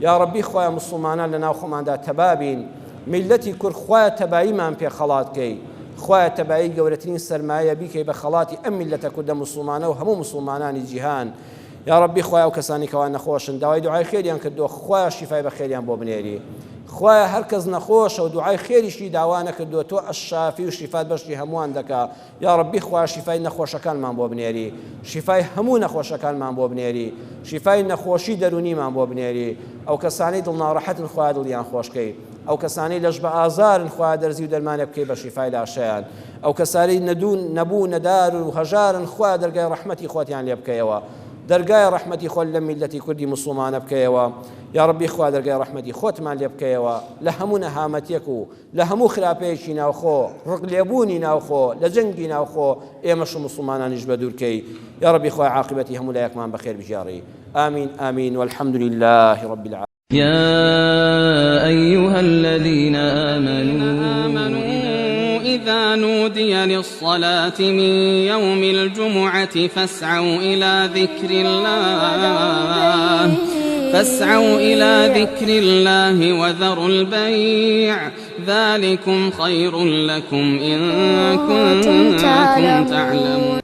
یاڕەبی خوایە موسڵمانان لە ناو خۆماندا تەبا بین میللەتی کورد خوایە تەباییمان پێ خەڵات کەی خوایە تەبایی گەورەترین سەرمایە بیکەی بە خەڵاتی ئەم میللەتە کوردە موسڵمانە و هەموو موسڵمانانی جیهان یاڕەبی خوایە ئەو کەسانی کەوا نەخۆشن داوای دوعای خێریان کردووە خوایە شیفای بە خێریان بۆ بنێری خوایە هەر کەس نەخۆشە و دوعای خێریشی داوا نەکردووە تۆ الشافی و شیفات بەشی هەمووان دەکا یاڕەبی خوایە شیفای نەخۆشەکانمان بۆ بنێری شیفای هەموو نەخۆشەکانمان بۆ بنێری شیفای نەخۆشی دەرونیمان بۆ بنێری ئەو کەسانەی دڵناڕەحەتن خوایە دڵیان خۆشکەی ئەو کەسانەی لەش بە ئازارن خوایە دەرزی و دەرمانێک بکەی بە شیفای لاشەیان ئەو کەسانەی نەدوون نەبوو نەدار و هەژارن خوایە دەرگای ڕەحمەتی خۆتیان لێ بکەیەوە دەرگای ڕەحمەتی خۆت لەم میللەتی کوردی موسڵمانە بکەیەوە یاڕەبی خوا دەرگای ڕەحمەتی خۆتمان لێ بکەیەوە لە هەموو نەهامەتیەک و لە هەموو خراپەیەکی ناوخۆ ڕق لێبوونی ناوخۆ لە جەنگی ناوخۆ ئێمەش و موسڵمانانیش بەدوورکەی یاڕەبی خوای عاقبەتی هەموو لایەکمان بەخێر بگێڕی آمین آمین والحمد لله رب العالمین. يا أيها الذين آمنوا إذا نودي للصلاة من يوم الجمعة فاسعوا إلى ذكر الله فاسعوا إلى ذكر الله وذروا البيع ذلكم خير لكم إن كنتم تعلمون.